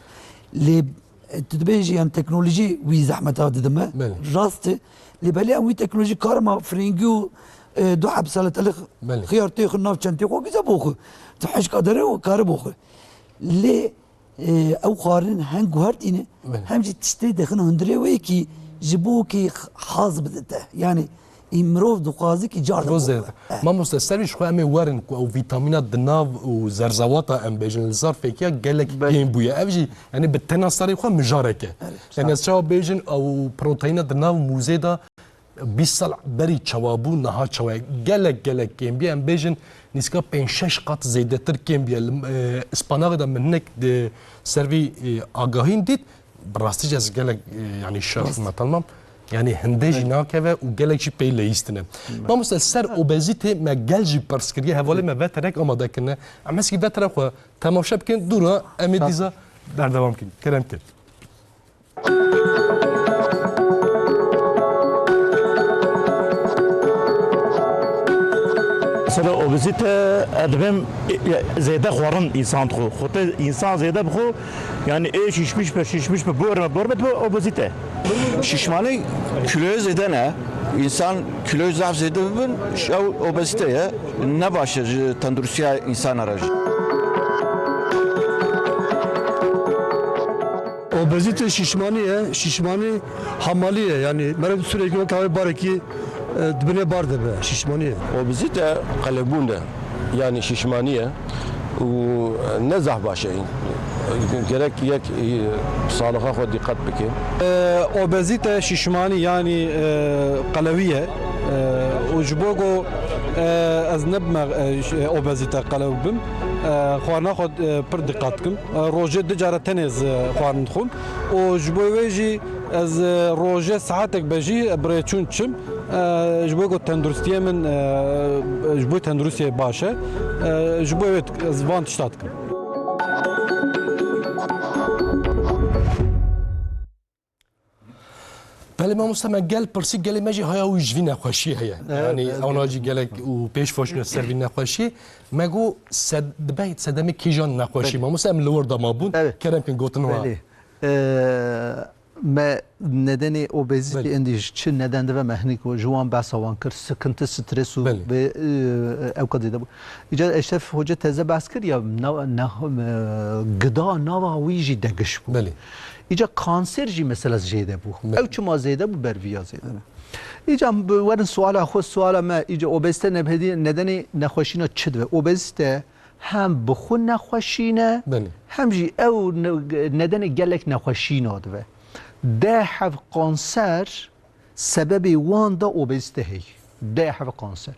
Lê, e, tu dibêjî yani teknolojî wî zehmeta didime. Belê. Rast e. Lê belê em wî teknolojî karima firîngî û, e, du heb seletelix Belê. xiyar têxin nav çentê xwe güzel boxu. Tu hişka dere û kari boxu. Lê, e, ew xwarin hem guhertîne, Belê. hem jî tiştê dexin hundirê wê kî ji bo kî haz bidite. Yani, Î mirov dixwaze kî car Mirov dixwe. zêde. Eh. Mamoste, ser vî ji xwe em ê werin ku ew vîtamîna di nav û zerzewata em bêjin li zarfêkiya gelek Belê. kêm bûye. Ev jî, yani, bi tena serê xwe mijarek e. Evet. Yani, ez çawa bêjin, ew proteîna di nav mûzê de bîst sal berî çawa bû, niha çawa ye? Gelek, gelek kêm bûye. Em bêjin, nîska pênc şeş qat zêdetir kêm bûye. Li, e, Îspanaxê de min hinek di ser vî, e, agahîn dît. Bi rastî jî ez gelek, e, yanî şaş bûme, tamam. Yanî hinde jî Evet. nakeve û gelek jî pê leyîstine. Mamoste, ser obezîtê me gel jî pirs kiriye, hevalê me veterek amade kirine. Em heskî vetera xwe temaşe bikin, dûra em ê Şad. dîza berdewam kin. Kerem kin. Sera obezîte, e, dibêm, e, e, zêde xwarin însan dixwe. Xwe te însan zêde bixwe, yani ê şişmiş be, şişmiş be, bor be, bor be, dibe obezîte. Şişmanî kiloyê zêde ne. Însan kiloyê zaf zêde bibin, ew obezîte ye. Ne baş e ji tenduristiya însana re jî. Obezîte şişmanî ye, şîşmanî hamalî ye. Yanî meriv sürekli weke wê barekî, e, dibinê bar dibe, şîşmanî ye. Obezîte qelebûn e, yanî şîşmanî ye û ne zaf baş e. Gerek yek, e, salixa xwe dîqet bike. E, obezîte şîşmanî yanî, e, qelewî ye. E, û ji bo ku, e, ez nebime, e, ş-, e, obezîte qelew bim, e, xwarina xwe, e, pir dîqet dikim. E, rojê du care tenê ez, e, xwarin dixwim. Û ji bo wê jî ez, e, rojê saetek be jî bi rêçûn çim. E, ji bo ku tenduristiyê min, e, ji bo tenduristiyê baş e. E, ji bo wê ez van tişta dikim. Belê mamoste, me gel pirsî, gelê me jî haya wî ji vî nexweşiyê heye. Evet, Yanî evet. ona jî gelek û pêş xweşine ser vî nexweşiyê. Me got sed-, dibe sedemê kîjan nexweşî. Belê. Mamoste, em li wir de mabûn. Evet. Kerem kin gotin wa. Belê. Ee, me nedenê obezîtê Belê. endî ji çi neden dibe me hinik ji wan behsa wan kir. Sıkıntı, stres û Belê. ve, e, ew kadî de bû. Îcar Eşref Hoca teze behs kir ya, na-, na-, e, gida nava wî jî degiş bû. Belê. Îca kanser jî mesela zêde bû. Belê. Ew çima zêde bû, ber viya zêde bû. Îca bi werin suala xwe, suala me, îca obezîte nebhedî nedenê nexweşîna çi dibe? Obezîte hem bi xwe nexweşîn e, Belê. hem jî ew ne-, nedenê gelek nexweşîna dibe. Deh heb kanser sebebê wan de obezîte heye. Deh heb kanser.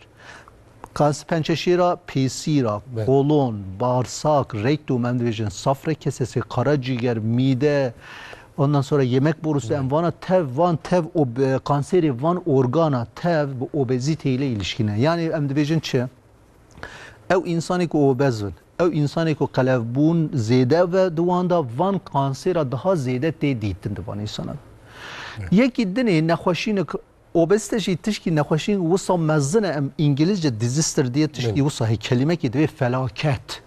Kas pençeşêra pêsîra, Belê. kolon, bağırsak, rektum, em dibêjin, safra kesesi, karaciğer, mide, ondan sonra yemek borusu, Belê. em vana tev, van tev ob-, kanserê van organa tev bi obezîte ile ilişkine. Yani em dibêjin çi? Ew însanê ku obez bin, ew însanê ku qelevbûn zêde ve di wan de van kansêra daha zêde tê dîtin di van însana de. Evet. Yekî dinê nexweşînek, obezîte jî tişkî nexweşîn wisa mezin e, em îngilîzce disaster diye tişkî Evet. wisa heye, kelimekî divê felaket.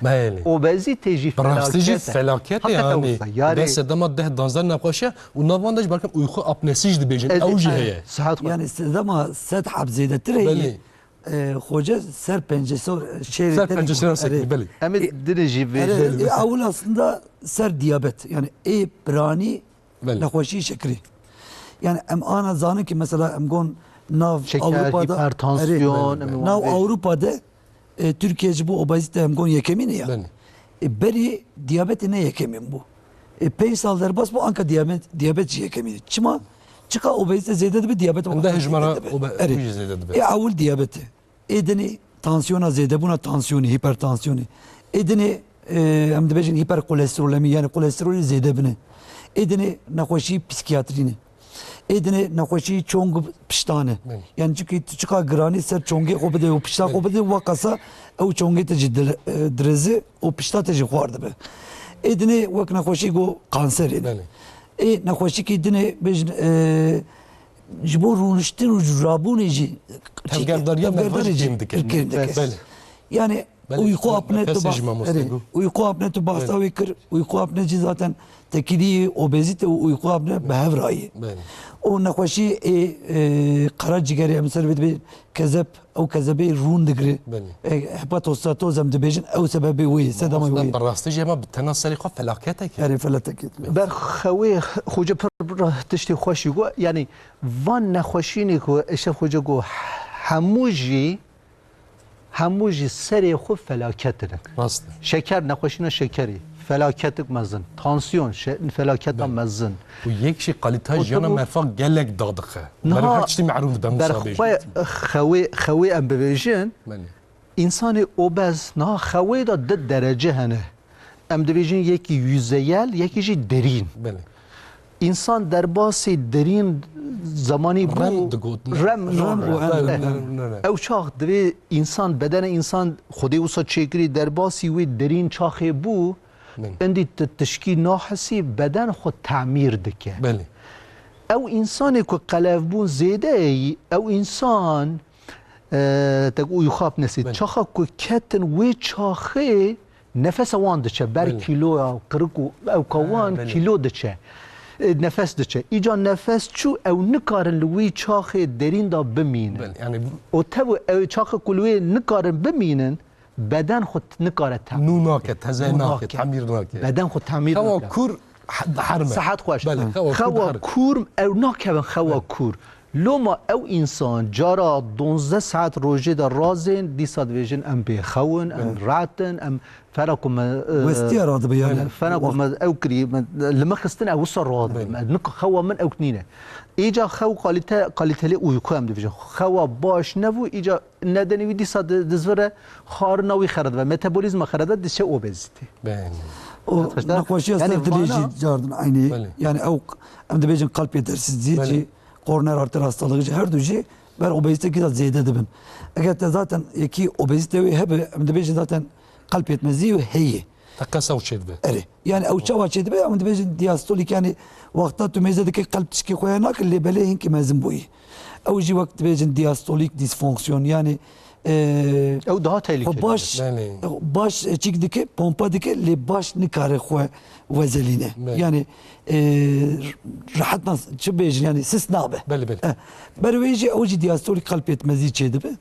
Belê. Obezîte jî Bi rastî jî felaket e. felaket e Hakikaten yani. wisa, yani Bes sedema deh danzdeh nexweşiye û nav wan de jî belkim uyku apnesi jî dibêjin. Ez- Ew jî Evet, heye. Sihet xwe. Yani sedema sed heb zêdetir heye. Belê. E, xoce ser pencesor şêrê Ser tenê pencesor bû. sekî, Erê. belê. Em ê E, dinê jî vê erê, jî e, mesela. Ewil aslında ser diyabet. Yani ê piranî Belê. nexweşî şekirî. Yani em ana zanin ki mesela em gon nav Şeker, Avrupa'da hipertansiyon, Erê. em ê wan Nav vê. Avrupa'da, e, Türkiye ji bu obezite em gon yekemîn ya. Belê. E, berî diyabetê ne yekemîn bû. E, pênc sal derbas bû, anka diyabet, diyabet jî yekemîn. Çima? Çika obezîte zêde dibe, diyabet Em de hejmara zêde dibe. obe-, Erê. wî jî zêde dibe. E, ewil diyabet e. Ê dinê tansiyona zêdebûna tansiyonê, hipertansiyonê. Ê dinê, e, em dibêjin hiperkolesterolemî, yani kolesterolê zêde bine. Ê dinê nexweşî psîkiyatrî ne. Ê dinê nexweşî çong û piştan e. Belê. Yani çikî tu çiqa giranî ser çongê xwe bide û pişta xwe Belê. bide, wa qasa ew çongê te jî dil-, e, dirêzi û pişta te jî xwar dibe. Ê dinê wek nexweşî go kanserê ne. Belê. Ê nexweşîkî dinê bêjin, e, Ji bo rûniştin û rabûnê jî tevgerdariya merva jî kêm dike. Kêm dike. Belê. Yani Belê, uyku apne tu bahs, uyku apne tu bahsa wê kir, uyku apne jî zaten tekîdî obezîte û uyku apne bi hev rayî. Belê. O nexweşî ê, e, qera cîgerê em ser vê dibê kezeb, ew kezebê rûn digire. Belê. E, hepatostatoz em dibêjin, ew sebebê wê ye, sedema wê ye. Bi rastî jî hema bi tena serê xwe felaketek e. Erê, felaketek e. Ber xewê xoce pir tiştê xweş jî got, yani van nexweşînê ku Eşref Xoce got, hemû jî Hemû jî serê xwe felaket in. Rast e. Şeker, nexweşîna şekerî, felaketik mezin. Tansiyon, şe-, felaketa mezin. Û yek jî kalîteya jiyana merfa gelek dadixe. Meriv her tiştî mehrûm dibe, em wisa bêjin. Xwe, xewê, xewê em bibêjin, Belê. Însanê obez, niha xewê de du derece hene. Em dibêjin yekî yüzeyel, yekî jî derîn. Belê. Însan derbasî derîn zemanî bû. REM digot, ne? REM, REM non-REM. Bû, eh, eh. REM, non-REM. Ew çax divê însan, bedene însan Xwedê wisa çêkirî, derbasî wê derîn çaxê bû, Belê. Endî tu tişkî nahesî, beden xwe temîr dike. Belê. Ew însanê ku qelevbûn zêde ye, ew însan, e, tek uyku apnesi, Belê. Çaxa ku ketin wê çaxê, Nefesa wan diçe, ber Belê. Kîloya qirik û ewka Ha, wan belê. Kîlo diçe. E, nefes diçe. Îca nefes çû, ew nikarin li wî çaxê derîn de bimînin. Belê, yani Û tev ew çaxê ku li wê nikarin bimînin, beden xwe t-, nikare temîr Nû nake, teze Nû nake, nake. Temîr nake. Beden xwe temîr Xewa nake. Kûr he-, diherime. Sehet xweş. Belê, xewa kûr Xewa diherime. Kûr, ew nakevin xewa Belê. Kûr. Loma ew însan cara donzdeh saet rojê de razên, dîsa dibêjin em bêxew in, em Belê. Rahat in, em fena ku me, e, Westiya radibe yani. Fena ku me ew kirî, me, li min xistin ew wisa radibe. Belê. Me, nik-, xewa min ew nîne. Îca xew kalîte, kalîtelê uyku em dibêjin. Xewa baş nebû, îca nedenê wî dîsa di-, dizvire, xwarina wî xeredibe, metabolîzma xeredibe, diçe obezîtê. Belê. O Qeşta, nexweşiya yani ser dilê vana jî cardin eynî. Belê. Yani ew, em dibêjin kalp yetersizliği Belê. Jî, koroner arter hastalığı jî, her du jî ber obezîtekî de zêde dibin. Eger te zaten yekî obezîte wê hebe, em dibêjin zaten kalp yetmezliği wê heye. Teqesa ew çêdibe. Erê. Yani ew çawa çêdibe? Em dibêjin diastolîk, yani wexta tu mêze dike kalp tişkê xwe ya nake, lê belê hinkî mezin bûyî. Ew jî wek dibêjin diastolîk disfonksiyon, yani, e, Ew daha tehlikeli. Xwe baş, Belê. Baş çîk dike, pompa dike, lê baş nikare xwe wezelîne. Belê. Yani, e, rahat nas-, çi bêjin, yani sis nabe. Belê, belê. Eh, ber wê jî ew jî diastolîk kalp yetmezî çêdibe.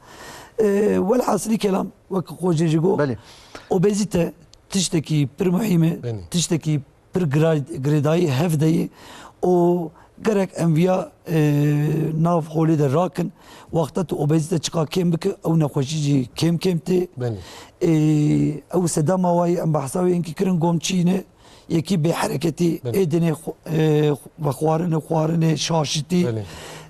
E, welhasilî kelam, wek xwe jî got, Belê. Obezîte tiştekî pir muhîm e, Belê. Tiştekî pir gira-, girêdayî hev de ye û gerek em viya, e, nav holê de rakin. Wexta tu obezîte çiqa kêm bike, ew nexweşî jî kêm kêm tê. Belê. E, ew sedema wayî em behsa wê hinkî kirin, gom çi ne? Yekî bêhereketî, Belê. Ê dinê xw-, e, vexwarinê, xwarinê, şaşitî, Belê.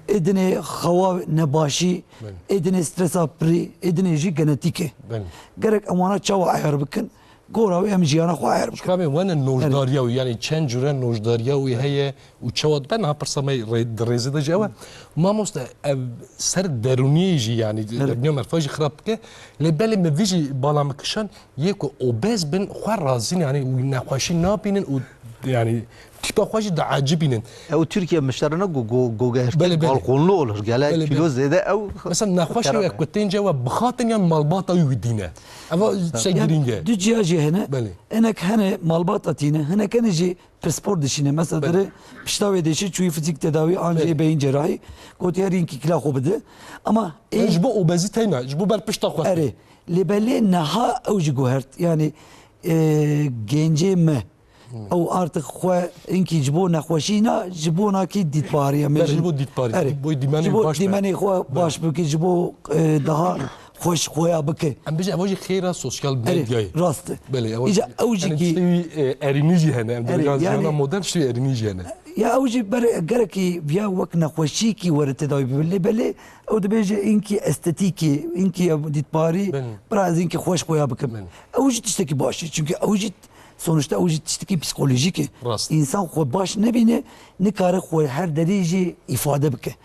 Ê dinê xewa nebaşî, Belê. Ê dinê stresa pirî, ê dinê jî genetîk e. Belê. Gerek em wana çawa eyar bikin? Gora wê em jiyana xwe ayar bikin. Çika me wene nojdariya wî, yani çend cure nojdariya wî heye û çawa dibe, niha pirsa me rê-, di rêzê de jî ew e. Mamoste, ev ser derûniyê jî, yani Evet. Derûniya merfa jî xirab dike. Lê belê me vî jî bala me kişand, yê ku obez bin xwe razîn, yani wî nexweşî nabînin û yani tîpa xwe jî diecibînin. Ew Tirkiye mişterine go-, go-, gogehrtin Belê, belê. Balkonlu olur. Gelek Belê, kilo belê. Zêde ew Mesela nexweşê xerab wek e. Ku tên ce we bixatin yan malbata wî dîne. Eva şey Yani girîng e. Du ciya jî hene. Belê. Hinek hene malbata tîne, hinek hene jî pispor dişîne. Mesela Belê. Dere pişta wê dêşê çûyî fizik tedawî an jî Belê. Beyin cerrahî. Gotî her yîn kî kila xwe bide. Ama ê Yani ji bo obezîteyê ne, ji bo ber pişta xwe. Erê. Lê belê neha ew jî guhert. Yani, e, gencê me Ew artık xwe inkî ji bo nexweşîna, ji bo nakî dîtbariya me Ber ji bo dîtbarî, Erê. Bo dîmenê Ji bo baş be. Dîmenê xwe Ber. Baş bike, ji bo, e, daha xweş xweya bike. Em bêjin ev jî xêra sosyal Erê, medyayê. Rast e. Belê, ew Îca ew jî yani kî tiştê wî, e, erînî jî hene. Em Erê, dibêjin yani jiyana modern tiştê wî erînî jî hene. Ya ew jî ber gerekî viya wek nexweşîkî were tedawî bibe. Lê belê ew dibêje inkî estetîkî, inkî ev dîtbarî, Belê. Bira ez inkî xweş xweya bikim. Belê. Ew jî tiştekî baş e. Çünkü ew jî Sonuçta ew jî tiştekî psîkolojîk e. Rast. Însan xwe baş nebîne, nikare xwe her derî jî îfade bike.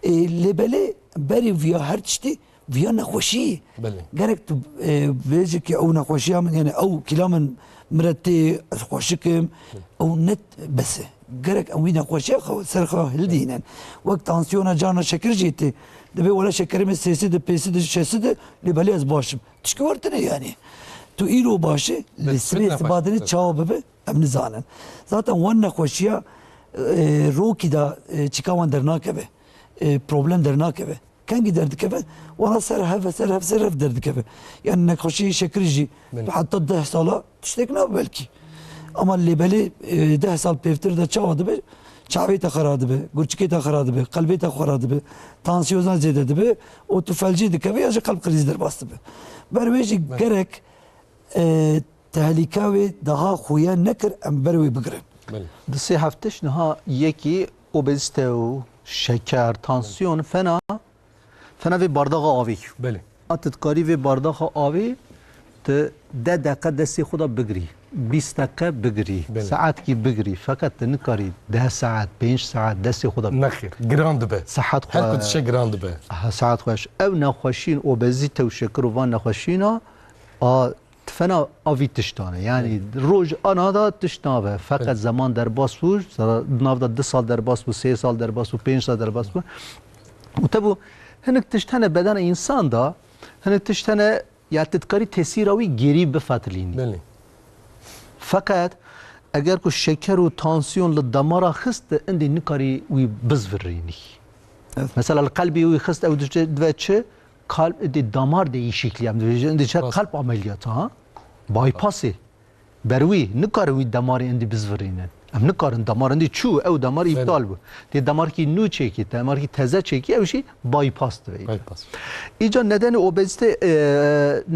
E, lê belê berî viya her tiştî viya nexweşî. Belê. Gerek tu, e, bêjî ki ew nexweşiya min, yani ew kîla min mire tê, ez xweşik im, ew ne bes e. Gerek em wî nexweşiya xwe ser xwe hildînin. Wek tansiyona carna şekir jî tê. Dibê wele şekerê min sê sed e, pênc sed e, şeş sed e, lê belê ez baş im. Tişkî wer tune yani. Tu îro baş e, lê sibê sibadinê çawa bibe, em nizanin. Zaten wan nexweşiya, e, rokî da, e, çika wan dernakeve. E, problem dernakeve. Kengî derdikeve, wana ser hev, ser hev, ser hev derdikeve. Yani nexweşî şekirî jî, belê, tu heta deh sala tiştek nabe belkî. Ama lê belê, e, deh sal pêvtir de çawa dibe? Çavê te xera dibe, gurçikê te xera dibe, qelbê te xera dibe, tansiyona zêde dibe, û tu felcî dikeve ya jî qelb krîzî derbas dibe. Ber wê jî, belê, gerek, e, tehlîka wê daha xuya nekir, em ber wê bigirin. Belê. Di sê heft tişt niha yekî obezîte û şeker, tansiyon fena, fena vê bardaxa avê. Belê. A tu dikarî vê bardaxa avê tu deh deqe destê xwe de bigirî, bîst deqe bigirî, belê, saetkî bigirî, feqet tu nikarî deh saet, pênc saet destê xwe de. Nexêr, giran dibe. Sihet xwe. Her ku dişe giran dibe. Ha, sihet xwe. Ew nexweşîn, obezîte û şekir û van nexweşîna a Tifena a vî tiştan e. Yanî, belê, roj ana da tişt nabe. Feqet, belê, zeman derbas bû, zara-, nav da du sal derbas bû, sê sal derbas bû, pênc sal derbas bû. Û tebû hinek tişt hene bedena însan da, hinek tişt hene ya tu dikarî tesîra wî gêrî bifetilînî. Belê. Feqet eger ku şeker û tansiyon li damara xist, tu indî nikarî wî bizvirînî. Evet. Mesela li qelbê wî xist, ew diçe, dive çi? Kalp, indi damar değişikliği, em dibêjin, indi çi, rast, kalp ameliyatı, ha? Bypassê. Ber wî, nikarin wî damarê indi bizvirînin. Em nikarin damar indi çû, ew damar, belê, îptal bû. Tê damarkî nû çêkî, damarkî teze çêkî, ew jî bypass dibe. Bypass. Îca nedenê obezîte, e,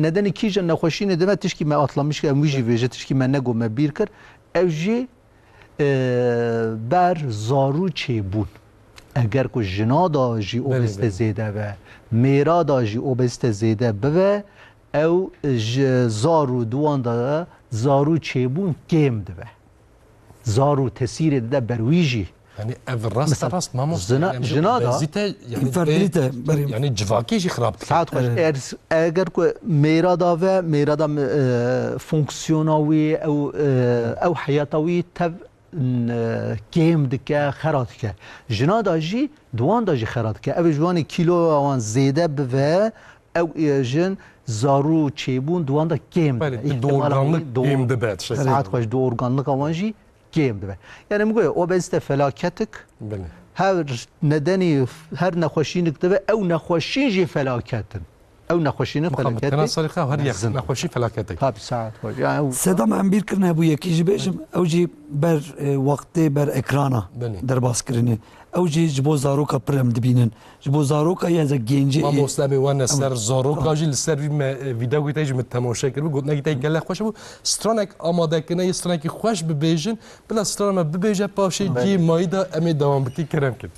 nedenê kîjan nexweşînê dibe, tişkî me atlamiş kir, em wî jî, evet, bêje, tişkî me negot, me bîr kir. Ew jî e, ber zarû çêbûn. Eger ku jina da jî, belê, obezîte, belê, zêde be, mêra da jî obezîte zêde bibe, ew ji zarû di wan de zarû çêbûn kêm dibe. Zarû tesîrê dide ber wî jî. Yanî ev rast, mesela, rast mamoste, jina, yanî jina da obezîte, yanî infertilîte, berî, yanî civakê jî xirab dike. Saet xweş. Evet. Eger, eger ku mêra da ve, mêra da, e, fonksiyona wî, ew, e, ew heyata wî tev, n-, kêm dike, xera dike. Jina da jî, di wan da jî xera dike. Ev ji wanê kîloya wan zêde bive, ew, e, jin zarû çêbûn di wan da kêm dibe. Belê, tu, îhtimal dorganlik dor-, kêm dibe, tiştekî. Saet xweş, dorganlika wan jî kêm dibe. Yani min goye obezîte felaketik. Belê. Her nedenî, her nexweşînik dibe, ew nexweşîn jî felaket in. Ew nexweşînin, mixabin, felaketik. Tena sarî xwe her yek mezin. Nexweşî felaketik. Tabii, saet xweş. Yani ew Sedam em bîr kirine bû yekî jî bêjim, ew jî ber, e, wextê, ber ekrana, belê, derbas kirinê. Ew jî ji bo zaroka pir em dibînin. Ji bo zaroka ya ze gencê. Mamoste, em ê wane ser zaroka jî, li ser vî me, e, vîdeoyê te jî min temaşe kiribû, gotinekî te gelek xweş bû. Stranek amade kirine, yê stranekî xweş bibêjin, bila strana me bibêje, paşê, belê, cihê mayî de em ê dewam bikî, kerem kin.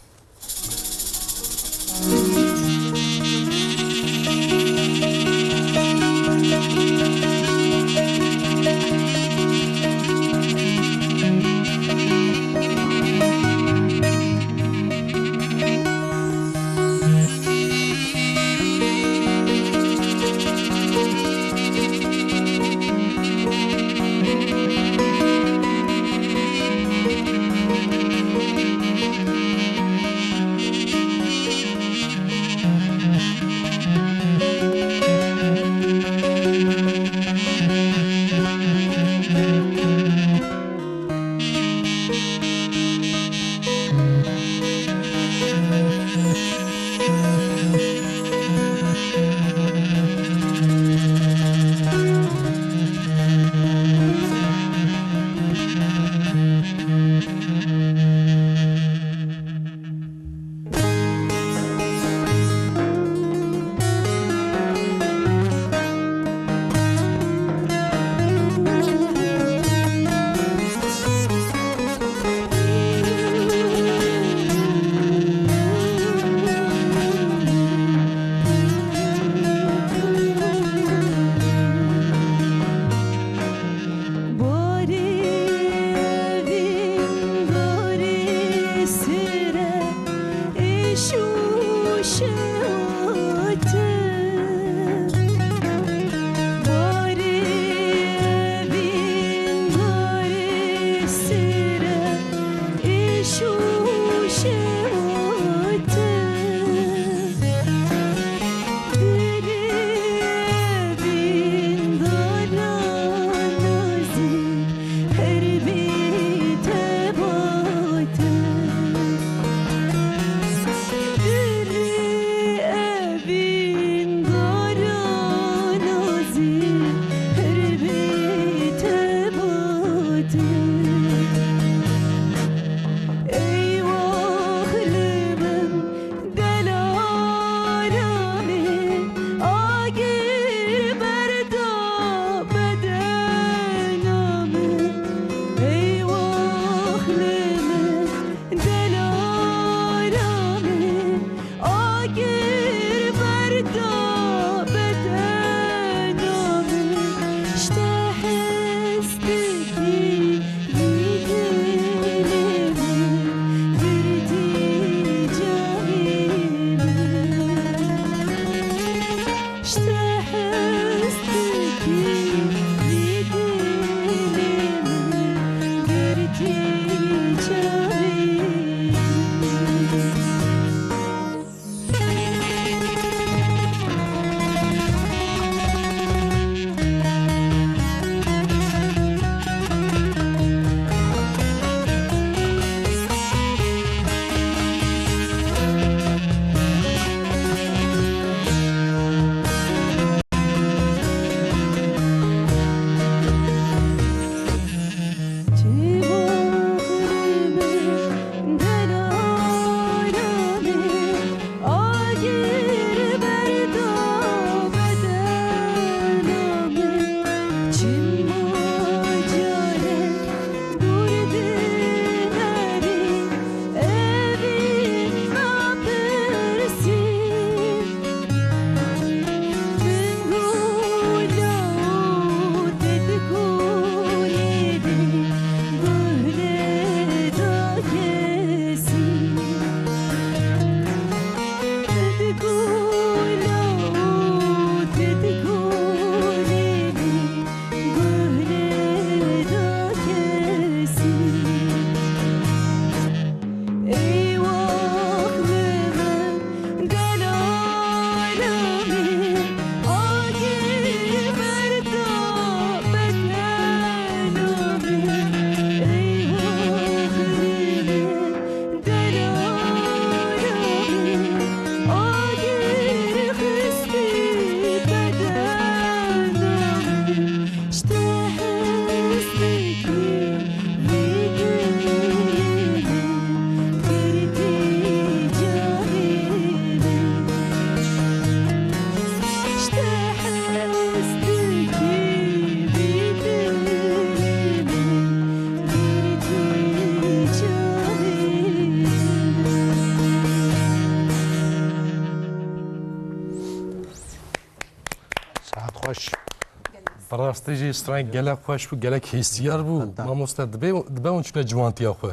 Rastî jî strana gelek xweş bû, gelek hêsiyar bû. Mamoste, dibe, dibe hûn çûne ciwantiya xwe.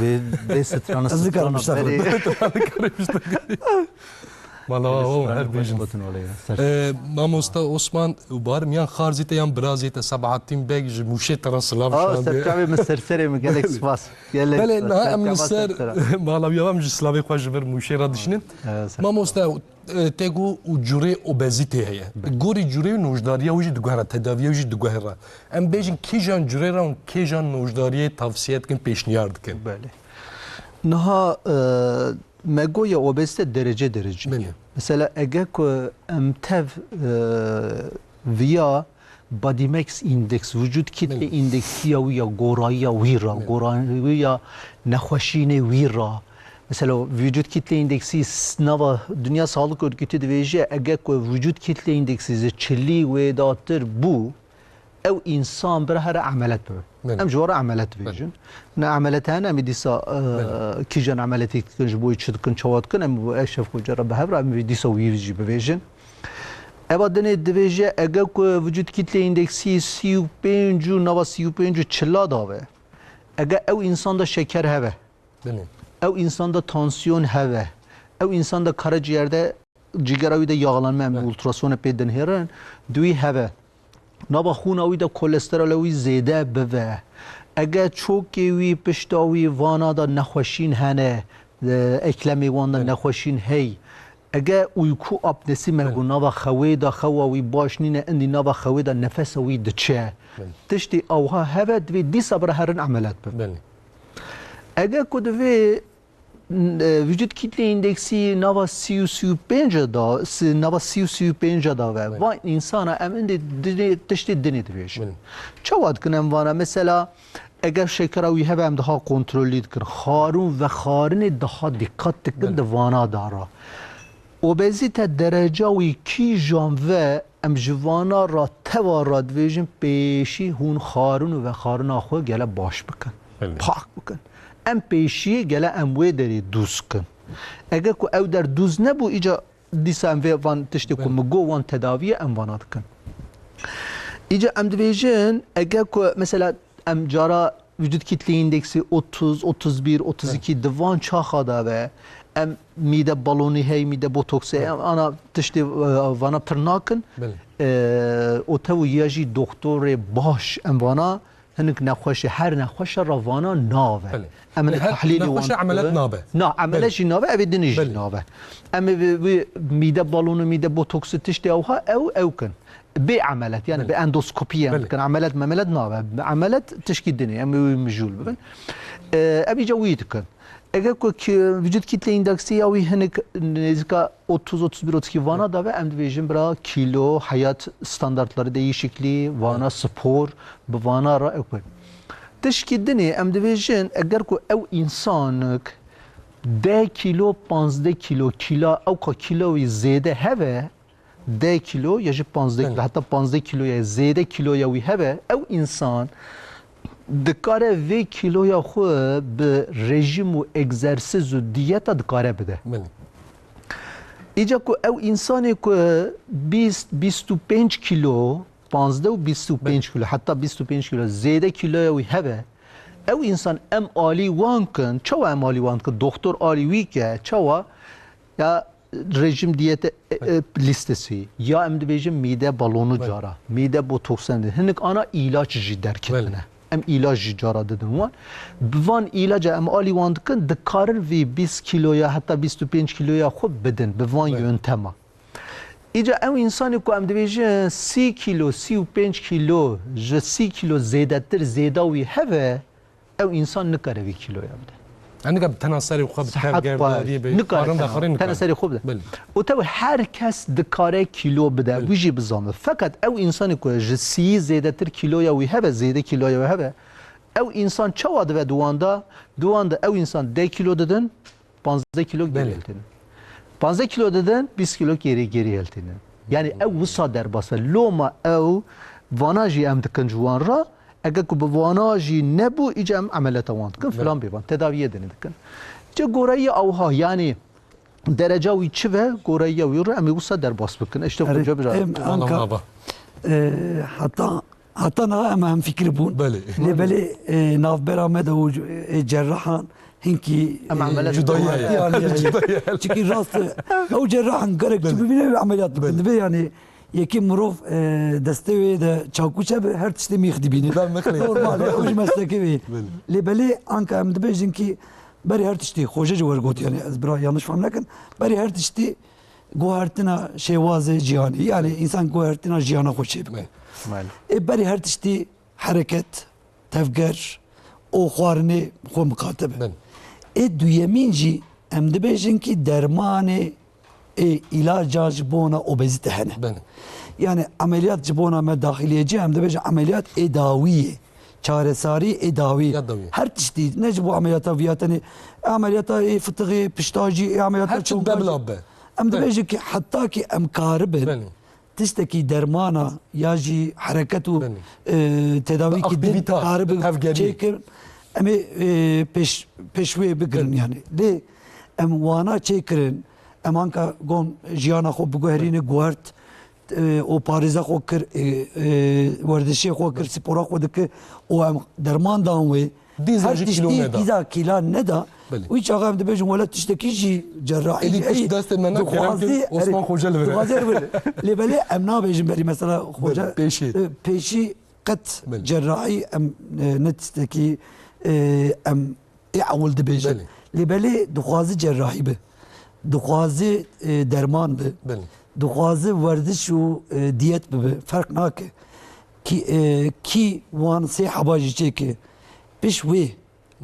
Vê, vê strana, Ez dikarim strana işte berê. Mala wa, her bêjin. Gotin wale ya. Ser- Ee, Mamoste Osman û Bahar, miyan xarzî te yan birazî te, Sebahattin Beg ji Mûşê te re silav şandiye. Serçavê min, serserê min, gelek spas. Gelek Belê, spas. Niha em li ser mala wî ya em ji silavê xwe ji vir Mûşê re dişînin. Mamoste, e, te got û curê obezîtê heye. Gorî curê û nojdariya wî jî diguhere, tedaviya wî jî diguhere. Em bêjin kîjan curê re hûn kîjan nojdariyê tavsiye dikin, pêşniyar dikin? Belê. Niha, e, me got ya obezîte derece derece. Belê. Mesela ege ku em tev, e, viya Body Mass Index, vücut kitle Belê. indeksiya wî ya, gorayiya wî ra, Belê. gorayiya nexweşînê wî ra. Mesela vücut kitle indeksî s-, nava Dünya Sağlık Örgütü dibêje, ege ku vücut kitle indeksî ji çilî wêdatir bû, ew însan bira here emelet bibe. Belê. Em ji we re emelet Belê. dibêjin. Ne emelet hene, em ê dîsa, e, Belê. kîjan emeletê dikin, ji bo çi dikin, çawa dikin, em ev şev xwe re bi hev re, em ê dîsa wî jî bibêjin. Eva dinê dibêje, ege ku vücut kitle indeksî sî û pênc û nava sî û pênc û çila da be, ege ew însan de şeker hebe, Belê. ew însan de tansiyon hebe, ew însan de karaciğerde, cîgera wî de yağlanma, em Belê. ultrasonê pê dinhêrin, di wî hebe. Nava xûna wî de kolesterola wî zêde bibe. Ege çokê wî, pişta wî, vana de nexweşîn hene, e, eklemê wan de Belê. nexweşîn hey. Ege uyku apnesi me Belê. got, nava xewê de xewa wî baş nîne, indî nava xewê de nefesa wî diçe. Belê. Tiştê awha hebe, divê dîsa bira herin emelet bibe. Belê. Ege ku divê, e, vücut kitle indeksî nava sî û sî û pênc da, si-, nava sî û sî û pênc da ve. Belê. Van însana em indê dinê, tiştê dinê dibêjin. Belê. Çawa dikin em vana? Mesela, eger şekera wî hebe, em daha kontrolî dikin. Xarûn vexarinê daha dîqat dikin Belê. di vana da ra. Obezîte dereca wî kîjan ve, em ji vana ra teva ra dibêjin, pêşî hûn xarûn û vexarina xwe gele baş bikin. Belê. Pak bikin. Em pêşî gele em wê derê dûz kin. Eger ku ew der dûz nebû, îca dîsa em vê van tiştê ku Belê. min got, wan tedaviye em vana dikin. Îca em dibêjin, eger ku mesela em cara vücut kitle indeksî otuz, otuz bir, otuz iki Evet. di van çaxa da ve, em mîde balonî hey, mîde botoksê, Evet. em ana tiştê, e, vana pir nakin. Belê. E, o tev ya jî doktorê baş em vana hinik nexweşê, her nexweşe ra vana nave. Belê. Em Belê, hinik her tahlîlê nexweşe wan emelet dikin. nabe. Na, emelet Belê. jî nabe, ev ê dinê jî Belê. nabe. Em ê vê, vê mîde balonî, mîde botoksî tiştê ewha ew, ew kin. Bê emelet, yani Belê. bi endoskopî em Belê. dikin. Emelet memelet nabe. Bi emelet tişkî dinê, em ê wî mijûl bibin. Ee, em îca wî dikin. Eger ku ki, vücut kitle indeksî ya wî hinik nêzîka otuz, otuz bir, otuz iki vana da ve, em dibêjin bira kîlo, hayat standartları değişikliği, vana Evet. spor, bi vana ra ew. Tişkî dinê em dibêjin, eger ku ew însanik deh kîlo, panzdeh kîlo, kîla, ewka kîla wî zêde hebe, deh kilo ya jî panzdeh kilo, Belê. heta panzdeh kilo ya zêde kilo ya wî hebe, ew însan dikare vê kiloya xwe bi rejîm û egzersiz û diyeta dikare bide. Belê. Îca ku ew însanê ku bîst, bîst û pênc kilo, panzdeh û bîst û pênc Belê. kilo, heta bîst û pênc kilo zêde kiloya wî hebe, ew însan em alî wan kin, çawa em alî wan kin? Doktor alî wî ke, çawa? Ya rejîm diyete, e, e, lîstesî, ya em dibêjin mîde balonu Belê. cara, mîde botoksen de. Hinik ana îlaç jî derketine. Belê. Em îlaç jî cara didin wan. Bi van îlaca em alî wan dikin, dikarin vî bîst kîloya heta bîst û pênc kîloya xwe bidin bi van Belê. yöntema. Îca ew însanê ku em dibêjin sî kîlo, sî û pênc kîlo, ji sî kîlo zêdetir zêda wî heve, ew însan nikare vî kîloya bide. Em nikare bi tena serê xwe bi Sihet tevgerdariyê xwe bê. nikare Xwarin tena, vexwarin tena nikare. serê xwe bide. Belê. Û tev her kes dikare kîlo bide, Belê. wî jî bizane. Feqet ew însanê ku ji sîyî zêdetir kîloya wî hebe, zêde kîloya wî hebe, ew însan çawa dibe di wan de? Di wan de ew însan deh kîlo didin, panzdeh kîlo gêrî Belê. hiltînin. Panzdeh kîlo didin, bîst kîlo gêrî, gêrî hiltînin. Yani ew wisa derbas e. Loma ew vana jî em dikin ji wan re, eger ku bi vana jî nebû, îca em emeleta wan dikin, Belê. filan bêvan, tedaviyê dinê dikin. Îca goreyiya ewha, yani dereca wî çi ve, goreyiya wî re em ê wisa derbas bikin. Îşte Erê, xwe cebira. em Anka, Baba. E, heta, heta niha em hemfikir bûn. Belê. Lê belê, e, navbera me de û, e, cerrahan hinkî, Em e, emeliyat Cudayî heye. Cudayî heye. Çünkü rast, e, ew cerrahan gerek tu Belê. Bibîne ve emeliyat bikin. Belê. Dibe yani yekî mirov, e, destê wê de çakûç hebe her tiştê mîx dibîne. Ben mixlê. Normal, ew ji meslekê wê. Belê. Lê belê anka em dibêjin ki berî her tiştî, Xoce ji wer got yani, ez bira yanlış fam nekin, berî her tiştî guhertina şêwazê cîhanê, yani insan guhertina jiyana xwe çêbike. Belê. Ê berî her tiştî hereket, tevger û xwarinê xwe miqate be. Belê. Ê duyemîn jî em dibêjin ki dermanê ê îlaca ji bona obezîte hene. Belê. Yani emeliyat ji bona me daxiliyecî em dibêjin emeliyat ê dawiyê. Çaresarî ê dawî. Ya dawî. Her tiştî, ne ji bo emeliyata viya tenê, emeliyata ê fitixê, piştacî, ê emeliyata Her çi çonka jî. Bebla be. Em Belê. Dibêjin ki heta ki em karibin, Belê. Tiştekî dermana ya jî hereket û, Belê. E, tedawîkî din Aktivîta, karibin tevgerî. Çêkir, em ê, e, pêş, pêş wê bigirin Belê. Yani. Lê em wana çêkirin, em anka gom jiyana xwe biguherîne guhert, e, û parêza xwe kir, e, e, werdişê xwe kir, spora xwe dikir û em derman dan wê. Dîza Her jî tiştî kîlo neda. Dîza kîla neda. Belê. Wî çaxa em dibêjin wele tiştekî jî cerrahî Êdî jî tişt ey destê me nakirin dixwazî, ku Osman erê, Xoce li vir e. Dixwazî erê were. Lê belê em nabêjin berî mesela Xoce, Belê, pêşî. E, pêşî qet Belê. Cerrahî em, e, ne tiştekî, e, em ê ewil dibêjin. Belê. Lê belê dixwazi cerrahî bi. Dixwazi, e, derman bi. Belê. Dixwazi werdiş û, e, diyet bibe. Ferq nake. Kî, e, kî wan sê heba jî çêke. Piş wê,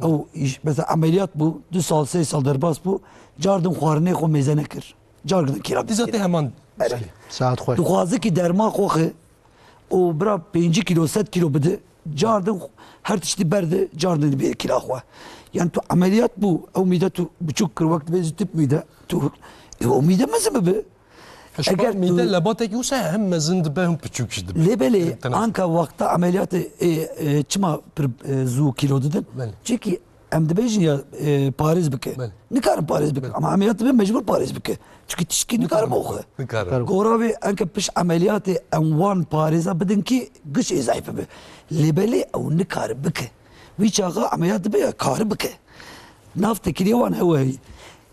ew îş, mesela emeliyat bû, du sal, sê sal derbas bû, cardin xwarinê xwe mêze nekir. Cardin kira Dîza tê heman Erê. Saet xweş. Dixwazi kî derman xwe xe, û bira pêncî kîlo, sed kîlo bide, cardin xwe, her tiştî berde, cardin dibê kîla xwe. Yani tu emeliyat bû, ew mîde tu biçûk kir, wek dibê zî tip mîde, tu, e, ew mîde mezin bibe. Eger Eger mîde tu lebatekî wisa hem mezin dibe, hem piçûk jî dibe. Lê belê, Tena- anka wexta emeliyatê, e, e, çima pir, e, zû kîlo didin? Belê. Çimkî em dibêjin ya, e, parêz bike. Belê. Nikarin parêz bike. Belê. Ama emeliyat dibe mecbur parêz bike. Çünkü tişkî nikarin Nikarin. Oxwe. Nikarin. Gora wê enke piş emeliyatê em wan parêza bidin ki giş ê zayıf bibe. Lê belê ew nikare bike. Wî çaxa emeliyat dibe ya kare bike. Nav tekiliye wan hewe heyî.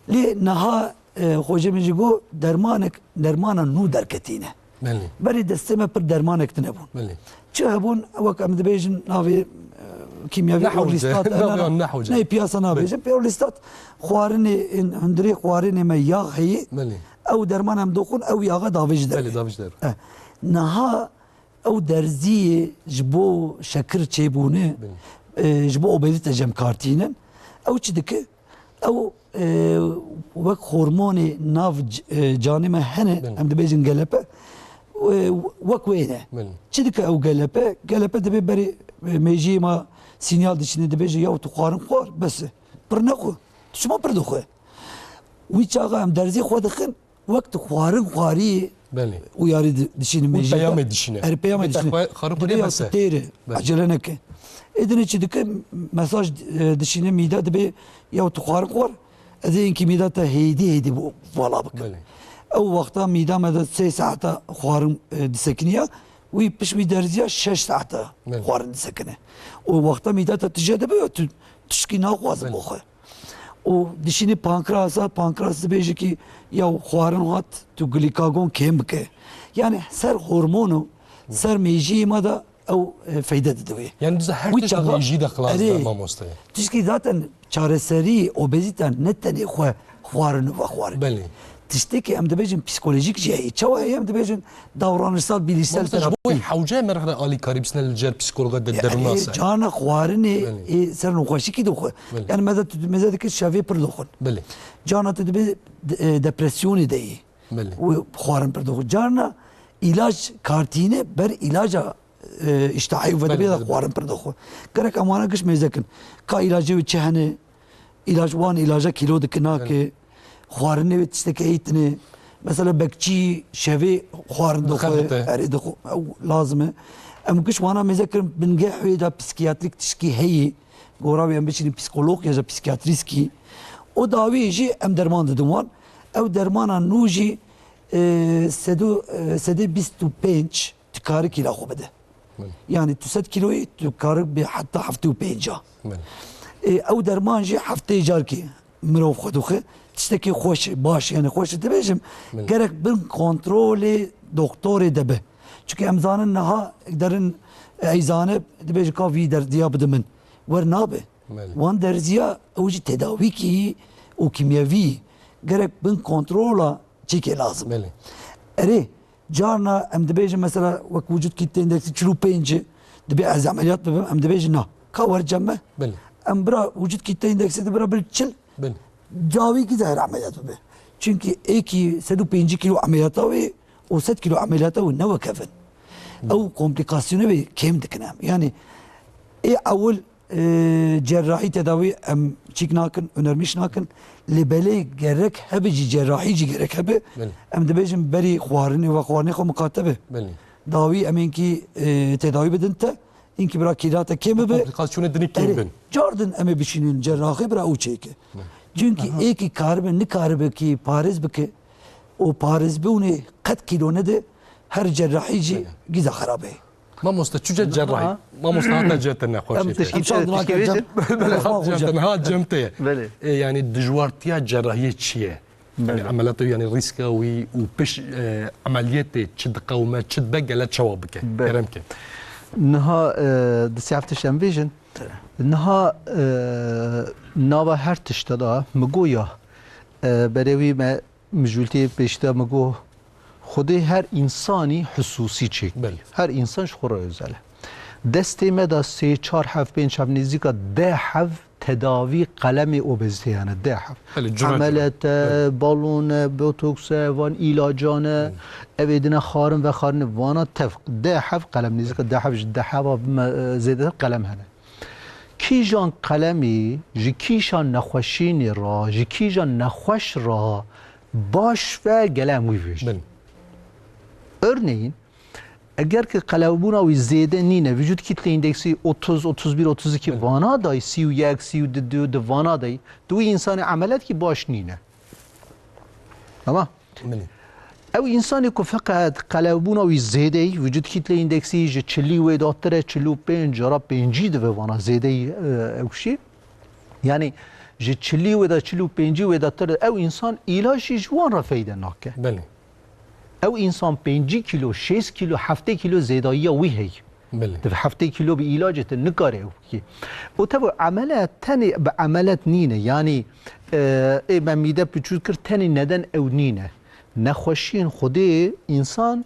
Lê niha, e, xocê min jî got dermanek, dermana nû derketîne. Belê. Berê destê me pir dermanek tune bûn. Belê. Çi hebûn, wek em dibêjin navê, e, kîmyavî Ne hewce, orlistat, navê ne, wan ne hewce. Ne piyasa nabêjin, Belê. Pê orlistat xwarinê, in, hundirê xwarinê me yağ heye. Belê. Ew derman em doxin, ew yaxa davêj der. Belê, davêj der. E, niha ew derziyê ji bo şekir çêbûne, Belê. E, ji bo obezite cem kartînin. Ew çi dike? Ew, e, wek hormonê nav c-, e, canê me hene, Belê. Em dibêjin gelepe, e, wek wê ne. Belê. Çi dike ew gelepe? Gelepe dibê berê, e, mêjiyê me sinyal dişîne, dibêje, "Ya tu xwarin xwar, bes e. Pir nexwe. Tu çima pir dixwe?" Wî çaxa em derzê xwe dixin, wek tu xwarin xwarî Belê. Û yarî di-, dişîne Û mêjiyê peyamê de. Dişîne. Erê, peyamê Dibê dişîne. Xwe-, xwarin xwarî Dibê ya bes e. tu têr e, Belê. Acele neke. Ê dinê çi dike? Mesaj, e, dişîne mîda dibê, "Ya tu xwarin xwar, ez ê inkî mîda te hêdî hêdî bo-, vala bikim." Belê. Ew wexta mîda me de sê saeta xwarin, e, disekiniya, wî piş wî derziya şeş saeta Belê. Xwarin disekine. Û wexta mîda te tije dibe, tu tişkî naxwazim Belê. Bo xwe. Û dişînî pankrasa, pankras dibêje ki ya xwarin hat, tu glîkagon kêm bike. Yani ser hormono, ser mêjiyê me de ew, e, feyde dide wê. Yani diza her Wî tişt çaxa mêjî de xilas Erê, de mamoste. Tişkî zaten çareserî obezîte ne tenê xwe xwarin û vexwarin. Belê. Tiştekî em dibêjin psikolojik jî heye. Çawa heye em dibêjin davranışsal bilişsel Mamoste, ji bo terapi. Hewce merhele alîkarî bisine li cer psikologa de Ya, derûna e, se. Cana xwarinê, Belê. E, ser nexweşikî dixwe. Belê. Yani me de tu, me de dikir şevê pir dixwin. Belê. Cana tu dibê de-, e, depresyonê de yî. Belê. Û xwarin pir dixwe. Carna îlac kartîne ber îlaca, e, îştahê û Belê, vedibê de belê, xwarin belê. Pir dixwe. Gerek em wana giş mêze kin. Ka îlacê wê çi hene, îlac wan îlaca kîlo dike nake, Belê. Xwarinê wê tiştekî heyî tine. Mesela bekçî şevê xwarin dixwe, Dixebite. Erê dixwe, ew lazim e. Em giş wana mêze kirin bingeh wê de psîkiyatrîk tişkî heyî. Gora wê em biçînin psîkolog ya jî psîkiyatrîskî. O dawiyê jî em derman didin wan. Ew dermana nû jî, e, sedo, e, sedê bîst û pênc kari kîla xwe bide. Belê. Yani tu sed kîloyî, tu kari bê heta heftê û pênc a. Belê. Ê, ew derman jî hefteyê carkê mirov xwe dixwe. Tiştekî xweş, baş, yani xweş dibêjim, Belê. gerek bin kontrolê doktorê de be. Çünkü em zanin niha derin, ey zane, dibêje ka vî derdiya bide min. Wer nabe. Belê. Wan derziya ew jî tedawîkî û kîmyevî gerek bin kontrola çîkê lazim. Belê. Erê, carna em dibêjin mesela wek vücut kitle indeksi çil û pênc, dibê ez emeliyat bibim, em dibêjin na. Ka wer cem me? Belê. Em bira vücut kitle indeksi de bira bil çil, Belê. dawî gî zehir emeliyat bibe. Çünkü êkî sed û pêncî kilo emeliyata wê û sed kilo emeliyata wê ne wek ev in. Ew komplikasyonê wê kêm dikin em. Yani ê ewil Ê, cerrahî tedawî em çîk nakin, önermiş nakin. Lê belê gerek hebe jî, cerrahî jî gerek hebe. Belê. Em dibêjin berî xwarinê ve xwarinê xwe miqate be. Belê. Dawî em ênkî, ê, tedawî bidin te, ênkî bira kîra te kêm bibe. Komplikasyonê dinê kêm Erê, bin. Car din em ê bişînin cerrahê bira ew çêke. Belê. Çünkü Aha. êkî karibe, nikaribe kî parêz bike, û parêzbûnê qet kîlo nede, her cerrahî jî Belê. gîza xerabe. Mamoste, çû ce cerrahî. Aha. Mamoste, hata ce te nexweşê Em te. tişkî Em çand tişkî vêjin. Belê, hat cem te, hat cem te ye. Belê. E, yani dijwartiya cerrahiyê çi ye? Yani Belê. emeliyata, yani rîska wî û piş, e, emeliyetê çi diqewime, çi dibe, gele çawa bike? Belê. Kerem ke. Niha, e, di sê heft tişt em vêjin. Niha, e, nava her tişta da mi goya, e, berê wî me mijûltiyê pêşî de mi got, Xwedê her însanî husûsî çêkir. Belê. Her însan ji xwe re özel e. Destê me de sê, çar, heft, pênc, heft, nêzîka deh heb tedavî qelemê obezîteyê hene, deh heb. Belê, cure cure. Emeliyat e, Belê. balon e, botoks e, van îlacan e, Belê. ev ê dine xarin vexarine, vana tev, deh heb qelem, nêzîka deh heb ji deh heba me, e, zêdetir qelem hene. Kîjan qelemî ji kîjan nexweşînê re, ji kîjan nexweş re baş ve gele em wî vêjin. Bin. Örneğin, eger ki qelewbûna wî zêde nîne, vücut kitle indeksî otuz, otuz bir, otuz iki Bin. vana dayî, sî û yek, sî û du, du, du vana dayî, tu wî însanê emeliyat kî baş nîne. Tamam. Belê. Ew însanê ku feqet qelewbûna wî zêde yî, vücut kitle indeksî ji çilî wê datir e, çil û pênc cara pêncî dibe vana zêde yî, e, ew şî. Yani ji çilî wê da çil û pêncî wê datir e, ew însan îlajî ji wan re feyde nake. Belê. Ew însan pêncî kîlo, şêst kîlo, heftê kîlo zêdayiya wî heye. Belê. Di heftê kîlo bi îlacê te nikare ew bikî. Û tebo emelet tenê bi emelet nîne. Yanî, e, ê me mîde piçûk kir, tenê neden ew nîne. Nexweşiyên Xwedê însan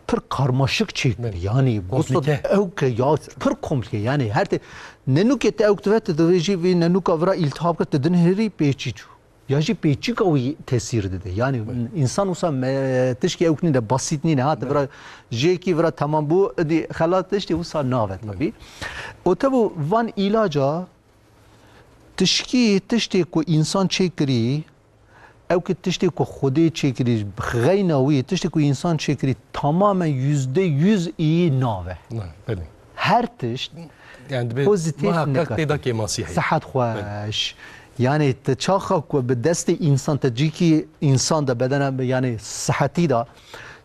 pir karmaşik çêkir. Belê. Yanî, Komplike. ew ke ya pir komplike. Yanî, her te, nenûkê te ew dive, te divê jî vê nenûka vira îltihab kir, te dinhêrî pêçî çû. Ya jî pêçîka wî tesîr dide. Yanî Belê. însan wisa me, tişkî ewk nîne, basît nîne. Ha, te Belê. vira, jêkî vira temam bû, dî xelat tiştî wisa navet Belê. tabî. Û tebo van îlaca tişkî, tiştê ku însan çêkirî, ew ki tiştê ku Xwedê çêkirî, xeyna wî, tiştê ku însan çêkirî, tamamen yüzde yüz iyi nave. Na, belê. Her tişt Yani dibê pozîtîf muhakkak negatif. tê de kêmasî heye. Sihet Belê. xweş. Yani te çaxa ku bi destê însan, te cîkî însan de bedena, yani sihetî de,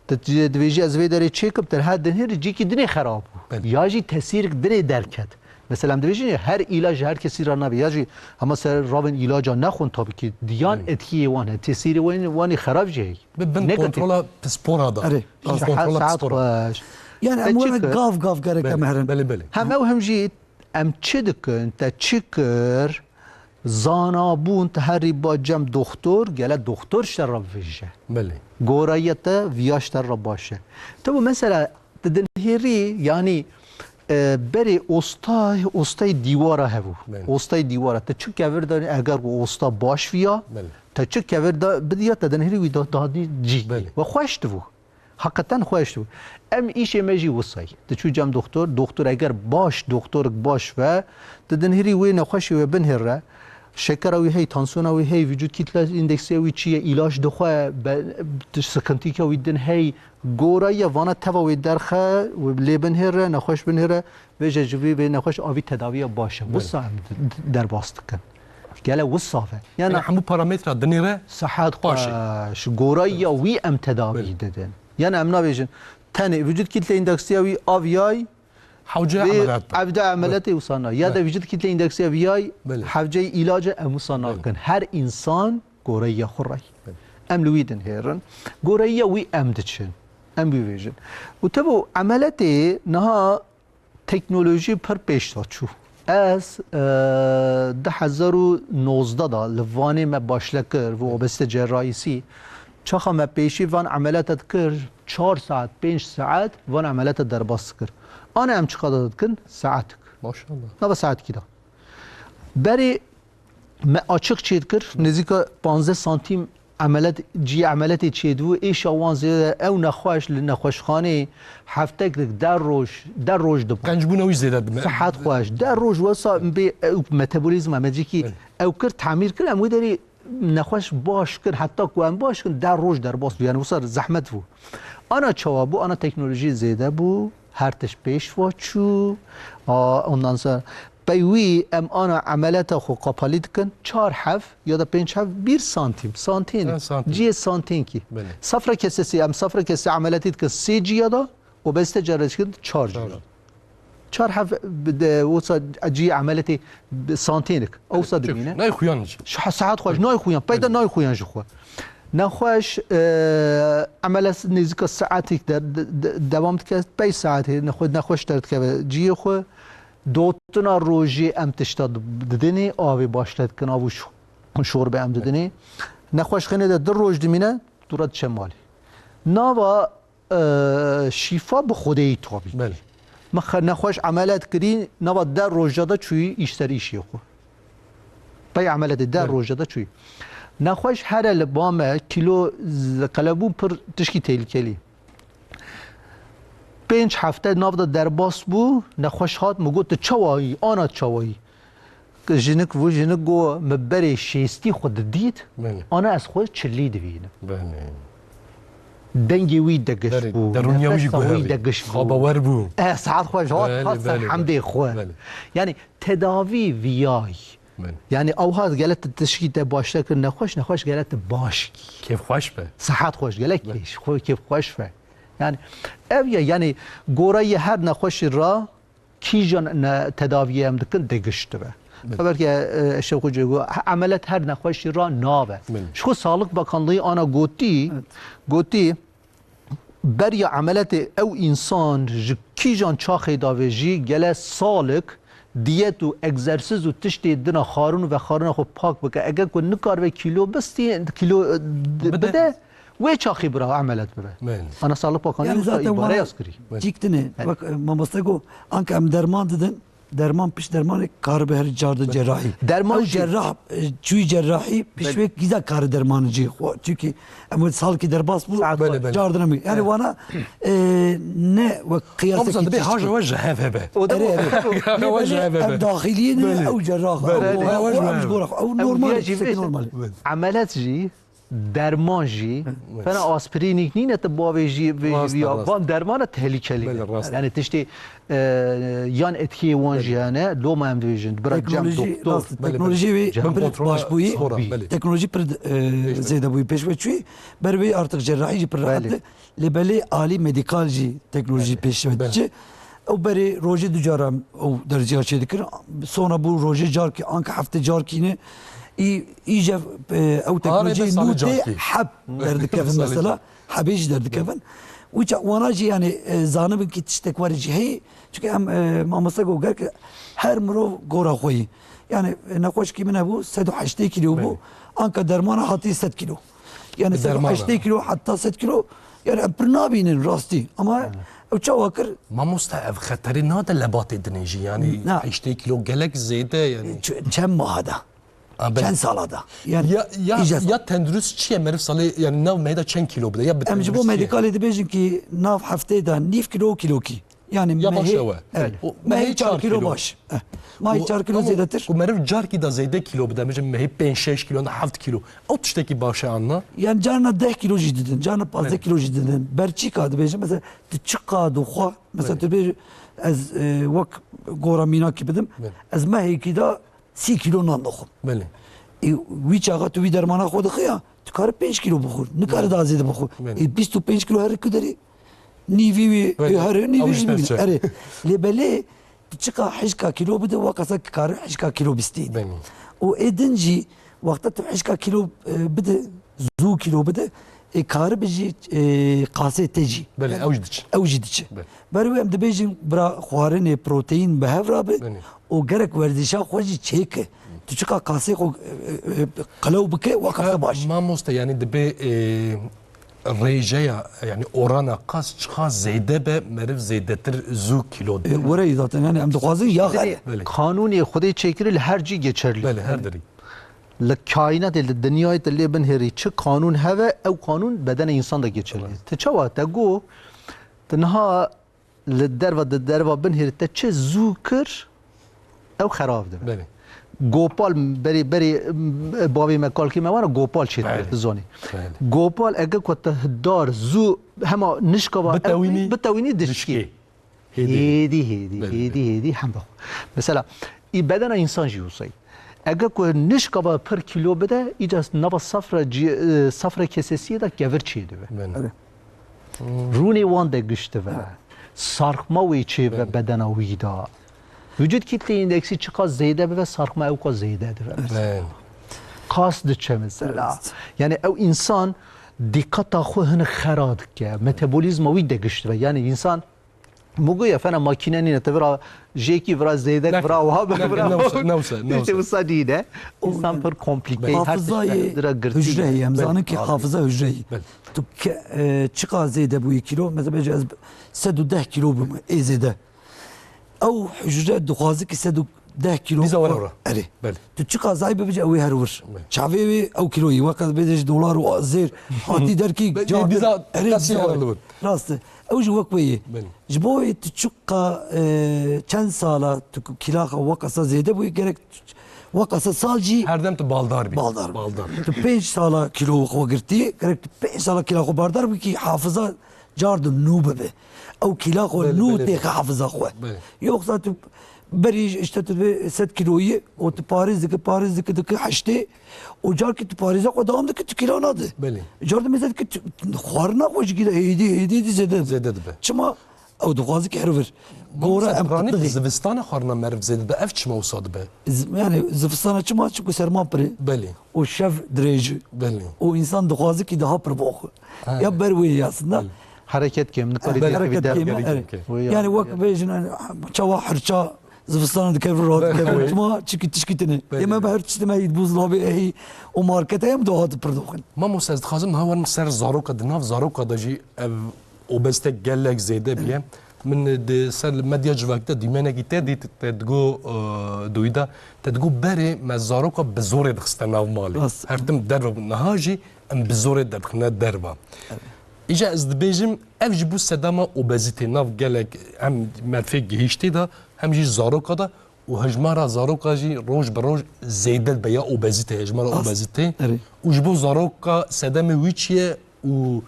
te dibêjî ez vê derê çêkim, te her dinhêrî cîkî dinê xerab bû. Belê. Ya jî tesîrik dinê derket. Mesela em dibêjin her îlac her kesî re nabe. Ya jî hema ser ravên îlaca nexwin tabii ki. Diyan Belê. etkiyê wan heye. Tesîrê wan, wanî xerab jî heye. Bi bin Negatif. kontrola pispora da. Erê. Bin Saet, kontrola saet pispora. xweş. Yani Te em çi were kir? gav gav gerek Belê, em herin. belê, belê. Hem ew hem jî em çi dikin, te çi kir, zana bûn, te herî ba cem doxtor, gele doxtor ji te re vêje. Belê. Gorayiya te viya ji te re baş e. Te bu mesela, te dinhêrî, yani, e, berê ostay, ostay dîwara hebû. Belê. Ostay dîwara. Te çi kevir da, eger ku osta baş viya, Belê. te çi kevir da bidiya, te dinhêrî wî da, dadî cî. Belê. Ve xweş dibû. Heqeten xweş bû. Em îşê me jî wisa ye. Diçû cem doktor, doktor eger baş, doktorek baş ve, di dinhirî wê nexweşê wê binhêre, şekera wî hey, tansiyona wî hey, vücut kitle indeksê wî çi ye, îlaç dixwe, be, sıkıntîka wî din hey, gorayiye vana teva wê derxe, lê binhêre, nexweş binhêre, vêje ji vî vê nexweş avî tedaviya baş e. Belê. Wisa em d-, d-, derbas dikin. Gele wisa ve. Yani Yani hemû parametra dinê re sihet baş e. xweş, gorayiya wî em tedavî Belê. didin. Yani em nabêjin, tenê vücut kitle indeksiya wî av yay Hewce vê emeliyat be. Evde emeliyatê wisa na. Ya Be. De vücut kitle indeksiya wî yay Belê. Hewceyê îlace em wisa Belê. Nakin. Her insan goreyiya xwe rey. Belê. Em li wî din hêrin. Goreyiya wî em diçin. Em wî vêjin. Û tebo emeliyatê niha teknolojî pir pêş de çû. Ez, e, du hezar û nozdeh de li Vanê me başle kir, bu obezite cerrahisi. Çaxa me pêşî van emeliyata dikir, çar saet, pênc saet van emeliyata derbas dikir. Ana em çiqada dikin? Saetik. Maşallah. Nava saetkî de. Berê me açiq çêdikir, nêzîka panzdeh santîm emeliyat, cihê emeliyatê çêdibû, êşa wan zêde, ew nexweş li nexweşxaneyê heftek dik, deh roj, deh roj dibû. Qencbûna wî zêde dibe. Sihet xweş, deh roj wesa bê ew metabolîzma me cîkî Evet. Ew kir, temîr kir, em wê derê nexweş baş kir, heta ku em baş kirin, deh roj derbas bû. Yani wisa zehmet bû. Ana çawa bû? Ana teknolojî zêde bû, her tişt pêş ve çû. A, ondan sonra pey wî em ana emeliyata xwe qapalî dikin, çar hev ya da pênc hev, bir santim, santênik. Ha, santênik. Cihê santênkî. Belê. Safra kesesî, em safra kesesî emeliyatî dikin sê ciya da, obezite cerrahî dikin çar ciya. Çar. Çar hev bi de, wisa cihê emeliyatê bi santênik. Ew wisa Tüp. Dimîne. Nayê xuyan jî. Şah-, saet xweş, nayê xuyan. Peyda Belê. Nayê xuyan ji xwe. Nexweş, e, emeliyat nêzîka saetek de, de, de, devam dike, pey saetê nexwe-, nexweş derdikeve cihê xwe. Dotina rojê em tişta di-, didinê, avê baş te dikin, av û şo-, şorbe em didinê. Nexweş xênê de du roj dimîne, dûra diçe malê. Nava, e, şîfa bi xwedê yî tabî. Belê. Me xe-, nexweş emeliyat kirî, nava deh roja de çûyî îş ser îşê xwe. Pey emeliyatê deh Belê. Roja de çûyî. Nexweş here li ba me kîlo z-, qelebûn pir tişkî tehlikelî. Pênc hefte nav de derbas bû, nexweş hat, min got, "Tu çawa yî? Ana çawa yî?" Jinik bû, jinik got, "Min berê şêstî xwe didît, Belê. Ana ez xwe çilî dibînim." Belê. Dengê wî degiş Belê, bû, derûniya wî jî nefesa wî guherî. Degiş bû. Xabawer bû. Eh, saet xweş hat, Belê, hat ser belê, hemdê belê. Xwe. Belê. Yani tedavî viyay. Belê. Yani ew hat gele tu tişkî te başte kir nexweş, nexweş gele tu baş kî. Kêfxweş be. Sihet xweş, gelek Belê. Kêş, xwe kêfxweş be. Yani ev ya, yani goreyê her nexweşî ra kîjan ne tedaviyê em dikin, digişt dibe. Belê. Xeber ke, e, Eşref Xoca got, he-, emeliyat her nexweşî ra nabe. Belê. Ji xwe Sağlık Bakanlığı ana gotî, Evet. Gotî, beriya emeliyatê ew însan ji kîjan çaxê davê jî gele salik, diyet û egzersiz û tiştê dina xwarin û vexwarina xwe pak bike. Eger ku nikaribe kîlo bistî, kîlo, e, d-, Bide. Bide, wê çaxê bira emeliyat bibe. Belê. Ana Sağlık Bakanlığı Yani wisa zaten îbare wana yaz kirî. Belê. Cîk tine, Evet. Bak, e, mamoste got, anka em derman didin, derman pişt dermanê karibe her car de cerrahî. Derman Ew jî cerrah, e, çûyî cerrahî, pişt Belê. Wê gîza kari dermanê cî xwe. Çunkî em wê salkî derbas bû, Saet Belê, belê. Car de nemî. Yani Evet. Wana, e, ne wek qiyasek Hamza dibê haja we ji hev hebe. O da Erê, bu. Erê. Haja we ji hev hebe. Em daxiliyê ne, Belê. Ew cerrah, Belê. Ew, Haja we ji ew, hev ew hebe. Ji gora, ew Ew normal, ya jî tiştekî vê- normal. Belê. Emeliyat jî, derman jî, Evet. Fena aspirînîk nîne tu bavê jî, vê jî Rast, vîya. Rast. Van dermana tehlikelî Belê, ne. Rast. Yani tiştê, e, yan etkiyê wan Belê. Jî hene, loma em dibêjin, bira cem Teknolojî, doktor. Rast, Belê, teknolojî belê. Wê Cem pir kontrola baş bûyî. Sora, belê. Teknolojî pir, e, Pêş ve. Zêde bûyî pêş ve çûyî. Ber wê artık cerrahî jî pir rehat Belê. Be. Lê belê alî medîkal jî teknolojî Belê. Pêş ve Belê. Diçe. Ew berê rojê du cara ew derziya çê dikir. Sona bû rojê carkî, anka heftê carkî ne. Î, î jev, e, ew Arê teknolojî de salê nû tê carkî. Heb derdikevin Salê mesela. Hebê jî derdikevin. Wî ça-, wana jî yani, e, zanibin ki tiştek were jî heyî. Çünkü em, e, mamoste got gerek her mirov gora xwe yî. Yani, e, nexweşkî min hebû sed û heştê kîlo bû. Belê. Anka dermana hatî sed kîlo. Yani Dermana. Sed û heştê kîlo heta sed kîlo, yani em pir nabînin rastî. Ama Hı. Ew çawa kir? Mamoste, ev xeterê nade lebatê dinê jî, yani Na. Heştê kîlo gelek zêde yani. Ç-, çend maha da? A, belê. Çend sala da? Yani Ya, ya, îca ya tendurist çi ye? Meriv salê, yani nav meyda çend kîlo bide? Ya bi Em ji bo tendurist çi ye? Medîkalê dibêjin ki nav heftê da nîv kîlo, kîlo kî. Yani Ya baş mehê, ew e. Evet. O mehê mehê çar çar kîlo kîlo. Baş. Eh. Mehê O, çar kîlo ama zêdetir. Ku meriv carkî da zêde kîlo bide, bêjin mehê pênc şeş kîlo, heta heft kîlo. Ew tiştekî baş e anna? Yani carna deh kîlo jî didin, carna pazdeh Evet. Kîlo jî didin. Berçîka dibêjin, mesela tu çi qad û xwe, mesela Evet. Tu bêjî ez, e, wek gora mînakî bidim, Evet. Ez mehekî da sî kîlo nan dixwim. Belê. Ê, wî çaxa tu wî dermana xwe dixiya, tu kare pênc kîlo bixwir, nikare Belê. Daha zêde bixwir. Belê. Ê, bîst û pênc kîlo herî ku derê, Nîvî wî, Belê. Ê, her nîvî Ew jî jî nîvî. Erê. Lê belê tu çiqa hişka kîlo bide, wekasa ki kare hişka kîlo bistî. Belê. Û ê din jî wexta tu hişka kîlo, e, bide, zû kîlo bide, ê karibe jî, e, qasê te jî. Belê, ew jî diçe. Ew jî diçe. Belê. Ber wê em dibêjin bira xwarinê proteîn bi hev rabe Belê. û gerek werzişa xwe jî çêke. Tu çiqa qasê xwe, e, e, e, qelew bike, wekasa baş. Mamoste, yanî dibê, e, rêjeya, yanî orana qas çiqa zêde be, meriv zêdetir zû kîlo E, dide. Were zaten, yanî em dixwazin ya xer. Belê. Kanûnê Xwedê çêkirî li her cî geçerlî. Belê, her derî. Li kaînatê, li dinyayê te lê binhêrî çi kanûn heve, ew kanûn bedena însan de geçerlî. Belê. Te çawa te got, te niha li derva, di derva binhêrî te çi zû kir, ew xerab dibe. Belê. Gopal berê, berê, m, bavê me, kalkê me wana gopal çêdibir, Belê. Dizanî. Belê. Gopal ege ku te dar zû hema nişka va Bitewînî, ev bitewînî dişkê. Dişkê. Hêdî. Hêdî, hêdî, Belê, hêdî, belê. Hêdî, hem bixwe. Mesela, î bedena însan jî wisa ye. Ege ku nişka va pir kîlo bide, îca nava safra cî-, e, safra kesesiyê de kevir çêdibe. Belê. Erê. Rûnê wan de giş dibe. Evet. Sarxma wê çêbe Belê. Bedena wî de. Vücut kitle îndeksî çiqas zêde bibe, sarxma ewqas zêde dibe. Belê. Qas diçe mesela. Evet. Yani ew însan dîqeta xwe hinek xera dike. Metabolîzma wî de giş dibe. Yani însan Mugo ya fena makîne nîne, te vira jêkî, vira zêdek, Ne- vira wiha be, ne- vira ne wisa, ne wisa, ne Tiştê wisa. Wisa nîne. Însan pir komplîke, her tişt Hafizayê dira girtî hücre ye. Heye, em Belê, zanin ki hafîz. Hafiza hücre ye. Belê. Tu ke-, e, çiqa zêde bûyî kîlo, mesela bêje ez sed û deh kîlo bûme, ê zêde. Ew hücre dixwaze ki sed û deh kîlo Dîza were xwe-, were. Erê. Belê. Tu çiqa zayî bibêje ew ê her wir. Belê. Çavê wê ew kîloyî, weke bêje dolar û zêr hatî derkî Be-, ca dîza erê, qesî dîza were. Her li wir. Rast e. Ew jî wek wê ye. Belê. Ji bo wê tu çiqa, e, çend sala tu ku kîlaxa wekasa zêde bûyî, gerek tu ç-, wekasa sal jî Her dem tu baldar bî. Baldar bî. Baldar. Tu pênc sala kîlo xwe girtî, gerek tu pênc sala kîla xwe bardar bî ki hafiza cardin nû bibe. Ew kîla xwe Belê, nû belê, têxe belê. Hafiza xwe. Belê. Yoksa tu berî işte tu vê sed kîloyî û tu parêz dike, parêz dike, dike heştê û carkî tu parêza xwe dewam dike, tu kîla nade. Belê. Car de mêze dike tu xwarina xwe jî gîle hêdî, hêdî, hêdî zêde dibe. Zêde dibe. Çima? Ew dixwaze ki her vir. Gora Mesela em piranî qitiqî. Zivistana xwarina meriv zêde dibe. Ev çima wisa dibe? Z-, yani zivistana çima? Çimku serma pir e. Belê. Û şev dirêj e. Belê. Û însan dixwaze ki daha pir boxwe. Ha. Ya ber wê ya aslında. Belê. Hareket kêm, nikarî Belê. Hareket kêm, evet. Wê ya, Yani wek ya. Bêjin, yani, çawa hirça zivistana dikevin, rahat Belê. Dikevin. Çima? Çiki tişkî tine. Belê. Ême bi her tiştê me yî bûz labê ehî û markete em doha di pir doxin. Mamoste, ez dixwazim niha werim ser zaroka, di nav zaroka de jî ev obezite gelek zêde bûye. Min di ser medya civakî de dîmenekî te dît, te digo, e, dûyî de, te digo berê me zaroka bi zorê dixiste nav malê. Rast. Her tim derve bû. Niha jî em bi zorê derdixine derve. Evet. Îca ez dibêjim, ev jî bû sedema obezitê nav gelek hem merfê gihîştê de, hem jî zaroka de û hejmara zaroka jî roj bi roj zêde dibe ya obezite, hejmara Rast. Obezite. Erê. Û ji bo zaroka sedemê wî çi ye û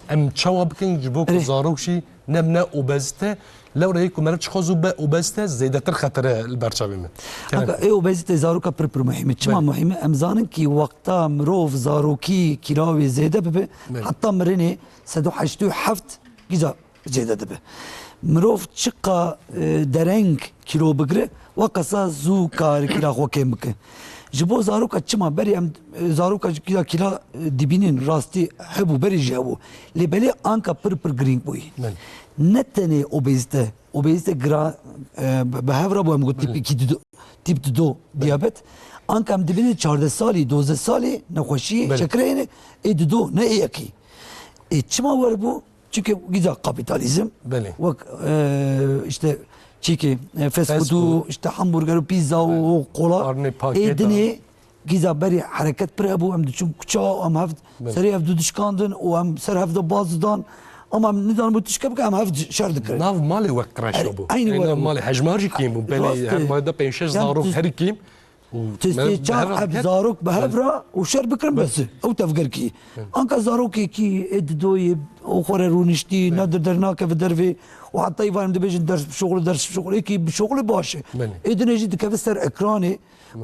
em çawa bikin ji bo ku Erê. Zarok jî nebine obezite, lewra yê ku meriv çiqas zû be obezite, zêdetir xetere li ber çavê me. Haka ê obezite zaroka pir pir muhîm e. Çima Belê. Muhîm e? Em zanin ki wexta mirov zarokî kîla wê zêde bibe, Belê. Heta mirinê sed û heştê û heft gîza zêde dibe. Mirov çiqa, e, dereng kîlo bigire, wekasa zû kar kîla xwe kêm bike. Ji bo zaroka çima? Berî em, e, zaroka ji kîla, kîla, e, dibînin rastî hebû, berî jî hebû. Lê belê anka pir pir girîng bûyî. Belê. Ne tenê obezite, obezite gira, e, bi, bi hev re bû em got tîp Belê. Iki dido, tîp dido Belê. Diyabet. Anka em dibînin çardeh salî, dozdeh salî nexweşiyê Belê. Şekerê hene, ê dido, ne ê yekî. Ê çima wer bû? Çunke gîza kapîtalîzm, Belê. Wek, e, işte çîkê, e, fast Fast food û food. İşte hamburger û pizza û, Belê. Û kola. Arnê pakêt Ê dinê a. Gîza berî hereket pir hebû, em diçûn kuça, em hev Belê. Serê hev dû dişkandin û em ser hev de baz didan. Ama em nidan bû tişke bike, em hev şer dikirin. Nav malê wek kreşa Her-, bû. Aynı Ey wek nav bû. Malê hejmar jî kêm bû. Belê Rast e. Her malê de pênc şeş Yan zarok tu- herî kêm. Û testê me-, çax bi hev re ev diket. Zarok bi hev re û şer bikirin bes e. Ew tevgerkî. Anka zarokekî ê didoyê û xwe re rûniştî, ne der, dernakeve dervê û heta îvarên dibêjin ders bişoxile, ders bişoxile. Êkî bişoxile baş e. Ê dinê jî dikeve ser ekranê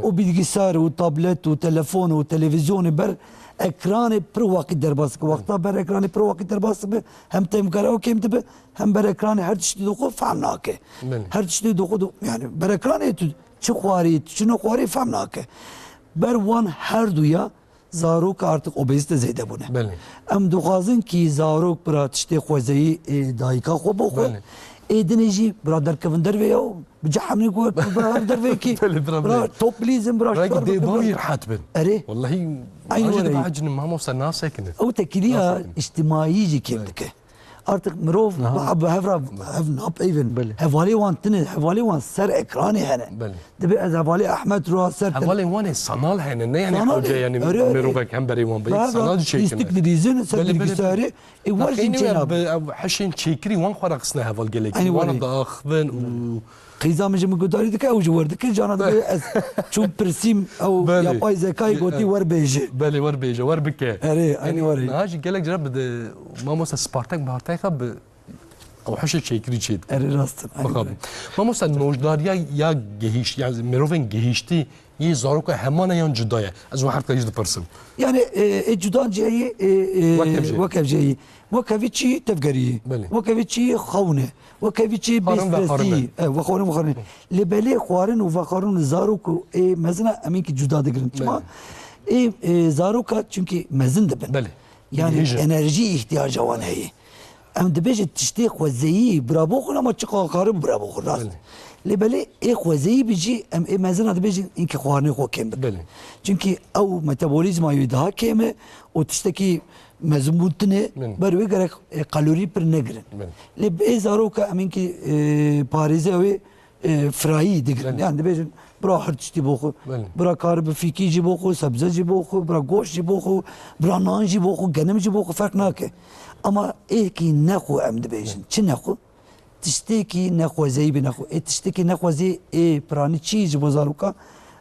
û bilgisayar û tablet û telefon û televîzyonê ber ekranê pir waqî derbas dike. Wexta ber ekranê pir waqî derbas dibe, hem temkara kêm dibe, hem ber ekranê her tiştî dixwe fehm nake. Her tiştî dixwe, yani ber ekranê tu çi xwarî, tu çi nexwarî fehm nake. Ber wan her duya zarok artık obezite zêde bûne. Em dixwazin kî zarok bira tiştê xwezeyî, ê, dayika xwe bo xwe. Ê dinê jî bira derkevin dervê ya û bi cehemî ku bira her dervê kî bira top bilîzin, bira şikar bikin, bira rehet bin. Erê. Wallahî, Aynı were. Dibehecinin mamosta nasekinin. Ew tekiliya îctimaî jî kêm dike. Artık mirov bi hev re hev napeyvin. Hevalê wan tine, hevalê wan ser ekranê hene. Dibe ez hevalê Ehmed ra ser tele- Hevalên wan ê sanal hene, ne yani hoca yani mirovek hem berê wan beyî. Sanal jî çêkine. Lîstik didîzin ser bilgisayarê. Ê wer jî çênabe. Ev hişên çêkirî wan xwe re xistine heval gelekî. Wan re diaxivin û Qîza min ji min guhdarî dike, ew jî wer dike, cana dibe ez çûm pirsîm, ew yapay zekayê gotî wer bêje. Belê, wer bêje, wer bike. Erê, aynî wer e. Niha jî gelek cara bi de, mamoste Spartak bi hatayê xwe bi ew hişê çêkirî çê dike. Erê, rast in, aynî wer e. Mamoste nojdariya ya gihîş-, ya mirovên gihîştî yê zaroka heman e yan cuda ye? Ez wan her tî jî dipirsim. Yani, e, e, cuda cihê, e, e, wek hevjeyî. Wek hevjeyî. Wek hevî çî tevgerî ye. Belê. Wek hevî çî xewn e. Wek hevî çî bêstresî. E, vexwarin, vexwarin. Lê belê xwarin û vexwarin û zarok û ê mezin a em ê kî cuda digirin. Çima? Ê, e, zaroka çimkî mezin dibin. Belê. Yani enerjî îhtiyaca wan heye. Em dibêjin tiştê xwezeyî bira boxwin ama çiqa karin bira boxwin, rast. Belê. Lê belê ê xwezeyî bi jî em ê mezina dibêjin înkî xwarinê xwe kêm bikin. Belê. Çimkî ew metabolîzma wî daha kêm e û tiştekî mezinbûn tune, ber wê gerek, e, kalorî pir negirin. Belê. Lê bi ê zaroka em înkî, e, parêze wê e, firayî digirin. Belê. Yani dibêjin, bira her tiştî boxwe. Belê. Bira karibe fîkî jî boxwe, sebze jî boxwe, bira goşt jî boxwe, bira nan jî boxwe, genim jî boxwe, ferq nake. Ama êkî nexwe em dibêjin. Belê. Çi nexwe? Tiştekî nexwezeyî bi nexwe. Ê tiştekî nexwezî ê piranî çi ji bo zaroka?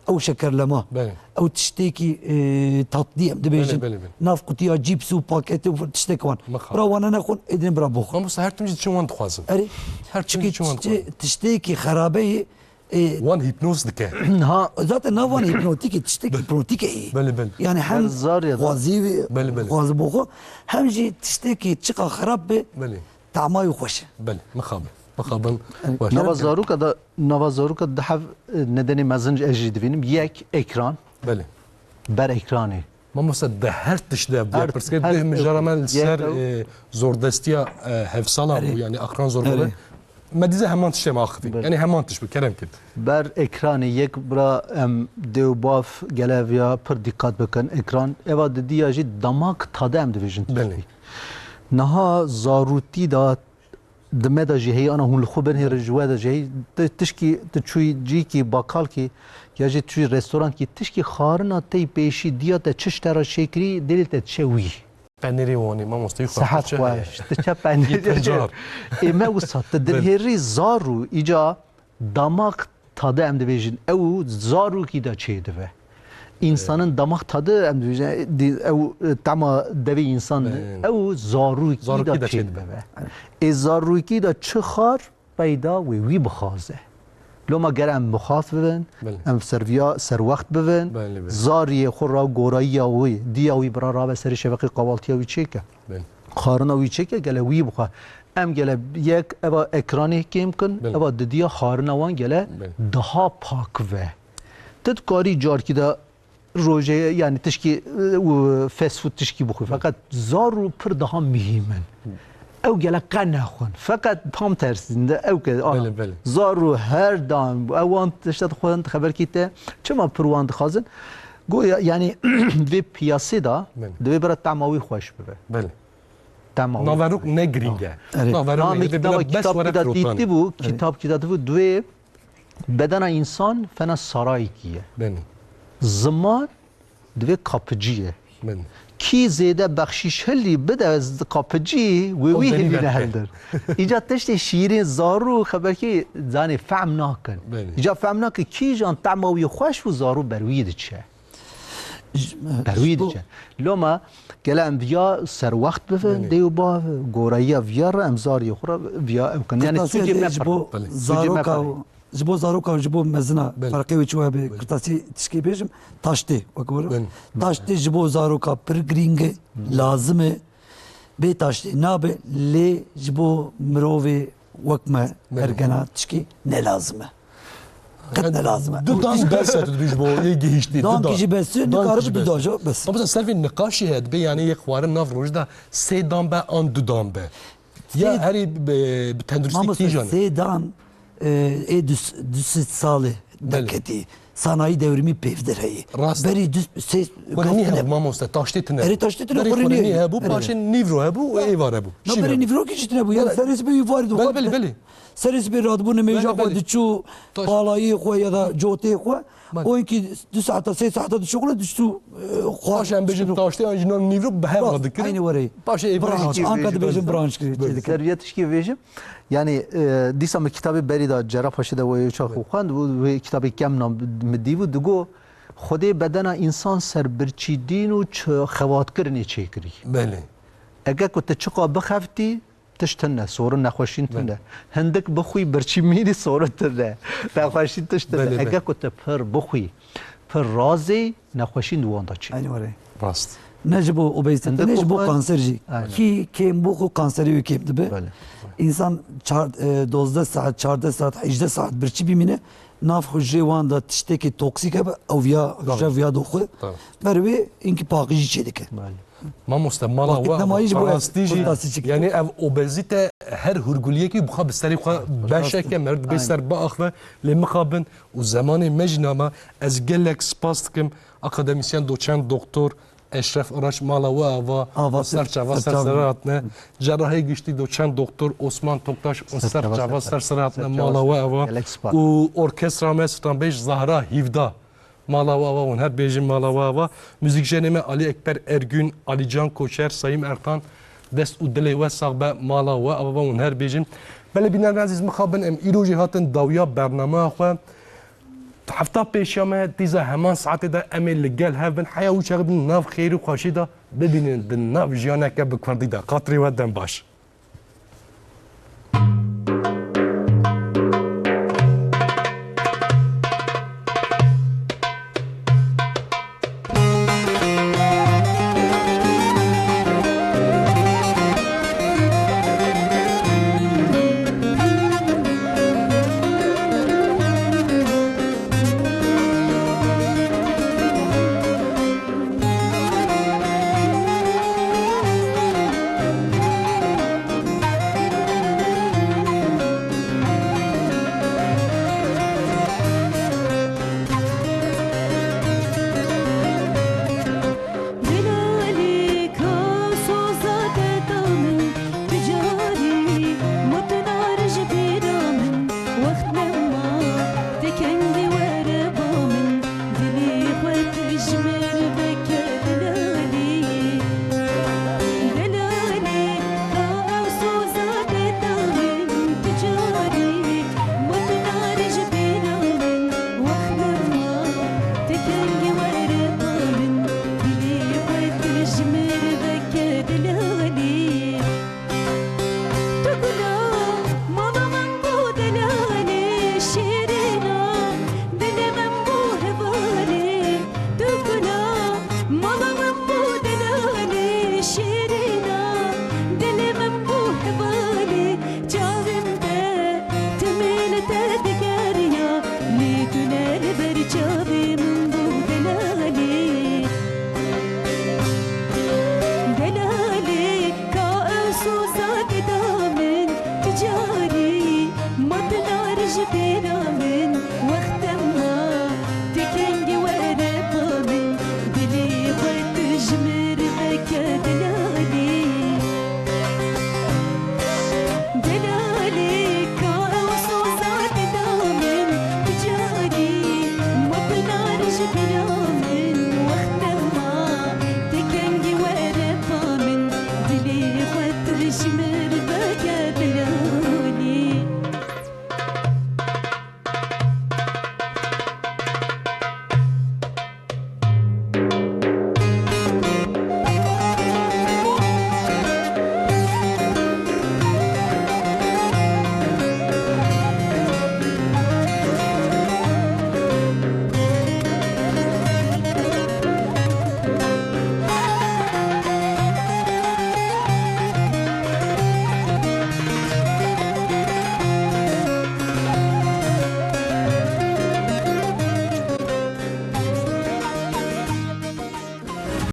Ew şekerlema. Belê. Ew tiştekî, e, tatlî em dibêjin. Belê, belê, belê. Nav qutiya cîps û paketê û tiştek wan. Mixabin. Bira wana nexwin, ê dinê bira boxwin. Mamosta her tim jî çi wan dixwazin. Erê. Her tim jî çi wan dixwazin. Tiştekî xerabe ye, e, wan hîpnoz dike. Ha, zaten nav wan hîpnotîk e, tiştekî hîpnotîk e. Belê, belê. Yani hem xwazî, belê, belê, xwazî boxwe, hem jî tiştekî çiqa xerab be, belê, tama wî xweş e. Belê, mixabin. Mixabin. Nava zaroka da, nava zaroka da hev, e, nedenê mezin ez jî dibînim. Yek, ekran. Belê. Ber ekranê. Mamoste, di her tişt de, her, pirsgirêk her, dih mijara me li ser, e, zordestiya, e, hevsala bû, yani akran zorbalığı. Me dîze heman tiştê me axivî. Belê. Yani heman tişt bû, kerem kir. Ber ekranê yek bira em dê û bav gele viya pir dîqat bikin. Ekran, eva didiya jî damak tade em dibêjin tiştî. Belê. Niha zarûtî da Di me de jî heye, ana hûn li xwe binêrin, ji we de jî heye. Ti-, tişkî, tu çûyî cîkî, bakalkî, ya jî tu çûyî restorankî, tişkî xwarina te yî pêşî diya te çi ji te re çêkirî, dilê te diçe wî. Penêrê Wanê, mamoste, yê xwe. Sehet xweş, tu çe penêrê. Ê me wisa, tu dinêrî zarû, îca damak tade em dibêjin, ew zarokî de çêdibe. Însanin damak tade em dibêjin, di-, ew, e, tema devê însan, ew zarokî de çêdibe. Ê zarokî de çi xar peyda wê wî bixwaze. Loma ger em mixaf bibin, em serviya serwext bibin, zariyê xwe ra gorayiya wî, diya wî bira rabe serê şeveqê qavaltiya wî çêke. Xarina wî çêke, gele wî bixwe. Em gele yek eva ekranê kêm kin, eva didiya xarina wan gele daha pak ve. Ti dikarî carkî de rojê, yani tişkî, e, û fast food tişkî bixwe. Feqet zarû pir daha muhîm in. Ew gele qe nexwin. Feqet tam tersî de ew ke, ana, zarû her daim, ew wan tişta dixwin, xeberkî te, çima pir wan dixwazin? Goya, yani, vê piyasê de, divê bira tema wî xweş bibe. Belê. Tema wî. Naverok ne girîng e. Erê. Naverok ne girîng e. Kitaba, bes kitap were firotan. Dîtî bû, kitap kitap dîtî bû, divê bedena însan fena sarayekî ye. Belê. Ziman divê kapicî ye. Belê. Kî zêde bexşîş hilî bide, z-, kapicî wê Ew wî derî hilîne derke. Hildir. Îca tiştê şîrên zarû xeberkî zanê fehm nakin. Belê. Îca fehm nakin kîjan tema wî xweş û zarû ber wî diçe. Ber wî diçe. Loma gele em viya serwext bivin, Belê. Dê û bav, goreyiya viya re em zariyê xwe re viya ew kin. Yani Qirtasiyê tu cê dê me ji bo pere. Belê. Tu cê me zaroka pere. Ji bo zaroka û ji bo mezina Belê. Ferqê wê çi webe Belê. Qirtasî tişkî bêjim, taştê, wek were. Belê. Taştê ji bo zaroka pir girîng e, lazim e. Bê taştê nabe, lê ji bo mirovê wek me Belê. Ergena tişkî ne lazim e. Qet ne lazim e. Du dan bes e, tu dibêjî bo yê gihiştî, du dan. Dankî jî bes e, nikaribe du dan jî bes. Ama mesela ser vê niqaşê heye, dibê yani yê xwarin nav roj de sê dan be an du dan be. Ya Sê herî bi, bi tenduristî Mamoste, kîjan e? Sê dan, e, ê du, du sed salê Belê. Deketî. Sanayî dewrimî pêvdir heye. Rast. Berî du sê Xwe nî hebû mamoste, taştê tine. Erê, taştê tine, Berî xwe xwe nî nî hebû, Belê. Paşê nîvro hebû, ê vare bû. Na Çîn berî hebû. Nîvro kî jî tine bû. Ya Belê. Serê sibê wî varî Belê, dixwar belê, belê. Serê sibê radibû nimêja Belê, xwe belê. Diçû Taş- balayê xwe ya da cotê xwe. Belê. O ki du saeta, sê saeta dişuxule diştû, e, xwar. Paşê em bêjin taştê an jinan nîvro bi hev Rast, re dikirin. Aynı were. Paşê ê Branch, birî anka dibêjin branch kirî, Belê. Çê dikin. Serviye tişkî vêjim. Yani, e, dîsa min kitabê berî da Cerrahpaşê de wê çax Belê. Xwend û wê kitabê kem nam min dî bû, digo, Xwedê bedena însan ser birçîdîn û ç-, xebatkirinê çêkirî. Belê. Ege ku tu çiqa bixeftî, tişt tune, sorin nexweşîn Belê. Tune. Hindik bixwî birçî mînî sorin tune. Nexweşîn tişt tune. Belê, belê. Ege ku tu pir bixwî, pir razê, nexweşîn di wan de çê. Aynı were. Rast. Ne ji bo obezite, Hindik ne ji bo bixwe- kanser jî. Aynen. Kî kêm bû xwe kanserê wî kêm dibe. Belê. Însan çar, e, dozdeh saet, çardeh saet, hejdeh saet birçî bimîne, nav hujrê wan de tiştekî toksîk hebe, ew viya Tabii. Hujre viya doxwe. Tabii. Ber wê inkî paqijî çêdike. Belê. Mamoste, mala Vakit we nemayî ji bo rastî jî, kurtasî çik. Yani ev obezite her hurguliyekî bixwe bi serê xwe Rast. Beşeke mer dibê Aynen. Ser biaxive, lê mixabin û zemanê me jî nama, ez gelek spas dikim akademisyen doçent doktor Eşref Araç, mala we ava, Ava ser ser, çava ser ser çava. Serê hatine. Cerrahê giştî doçent doktor Osman Toktaş, ser çava ser serê hatine, mala we ava. Gelek spas. Û orkestra me stranbêj Zahra Hîvda. Mala we ava, hûn her bêjin mala we ava. Muzîkjenê me Ali Ekber Ergün, Alican Koçer, Sayîm Erkan, dest û dilê we sax be, mala we ava, hûn her bêjin. Belê bînerên ezîz, mixabin em îro jî hatin dawiya bernameya xwe. Hefta pêşiya me tîza heman saetê de em ê li gel hev bin. Heya wî çaxê bin nav xêr û xweşî de bibînin di nav jiyaneke bi kurdî de. Xatirê we dem baş.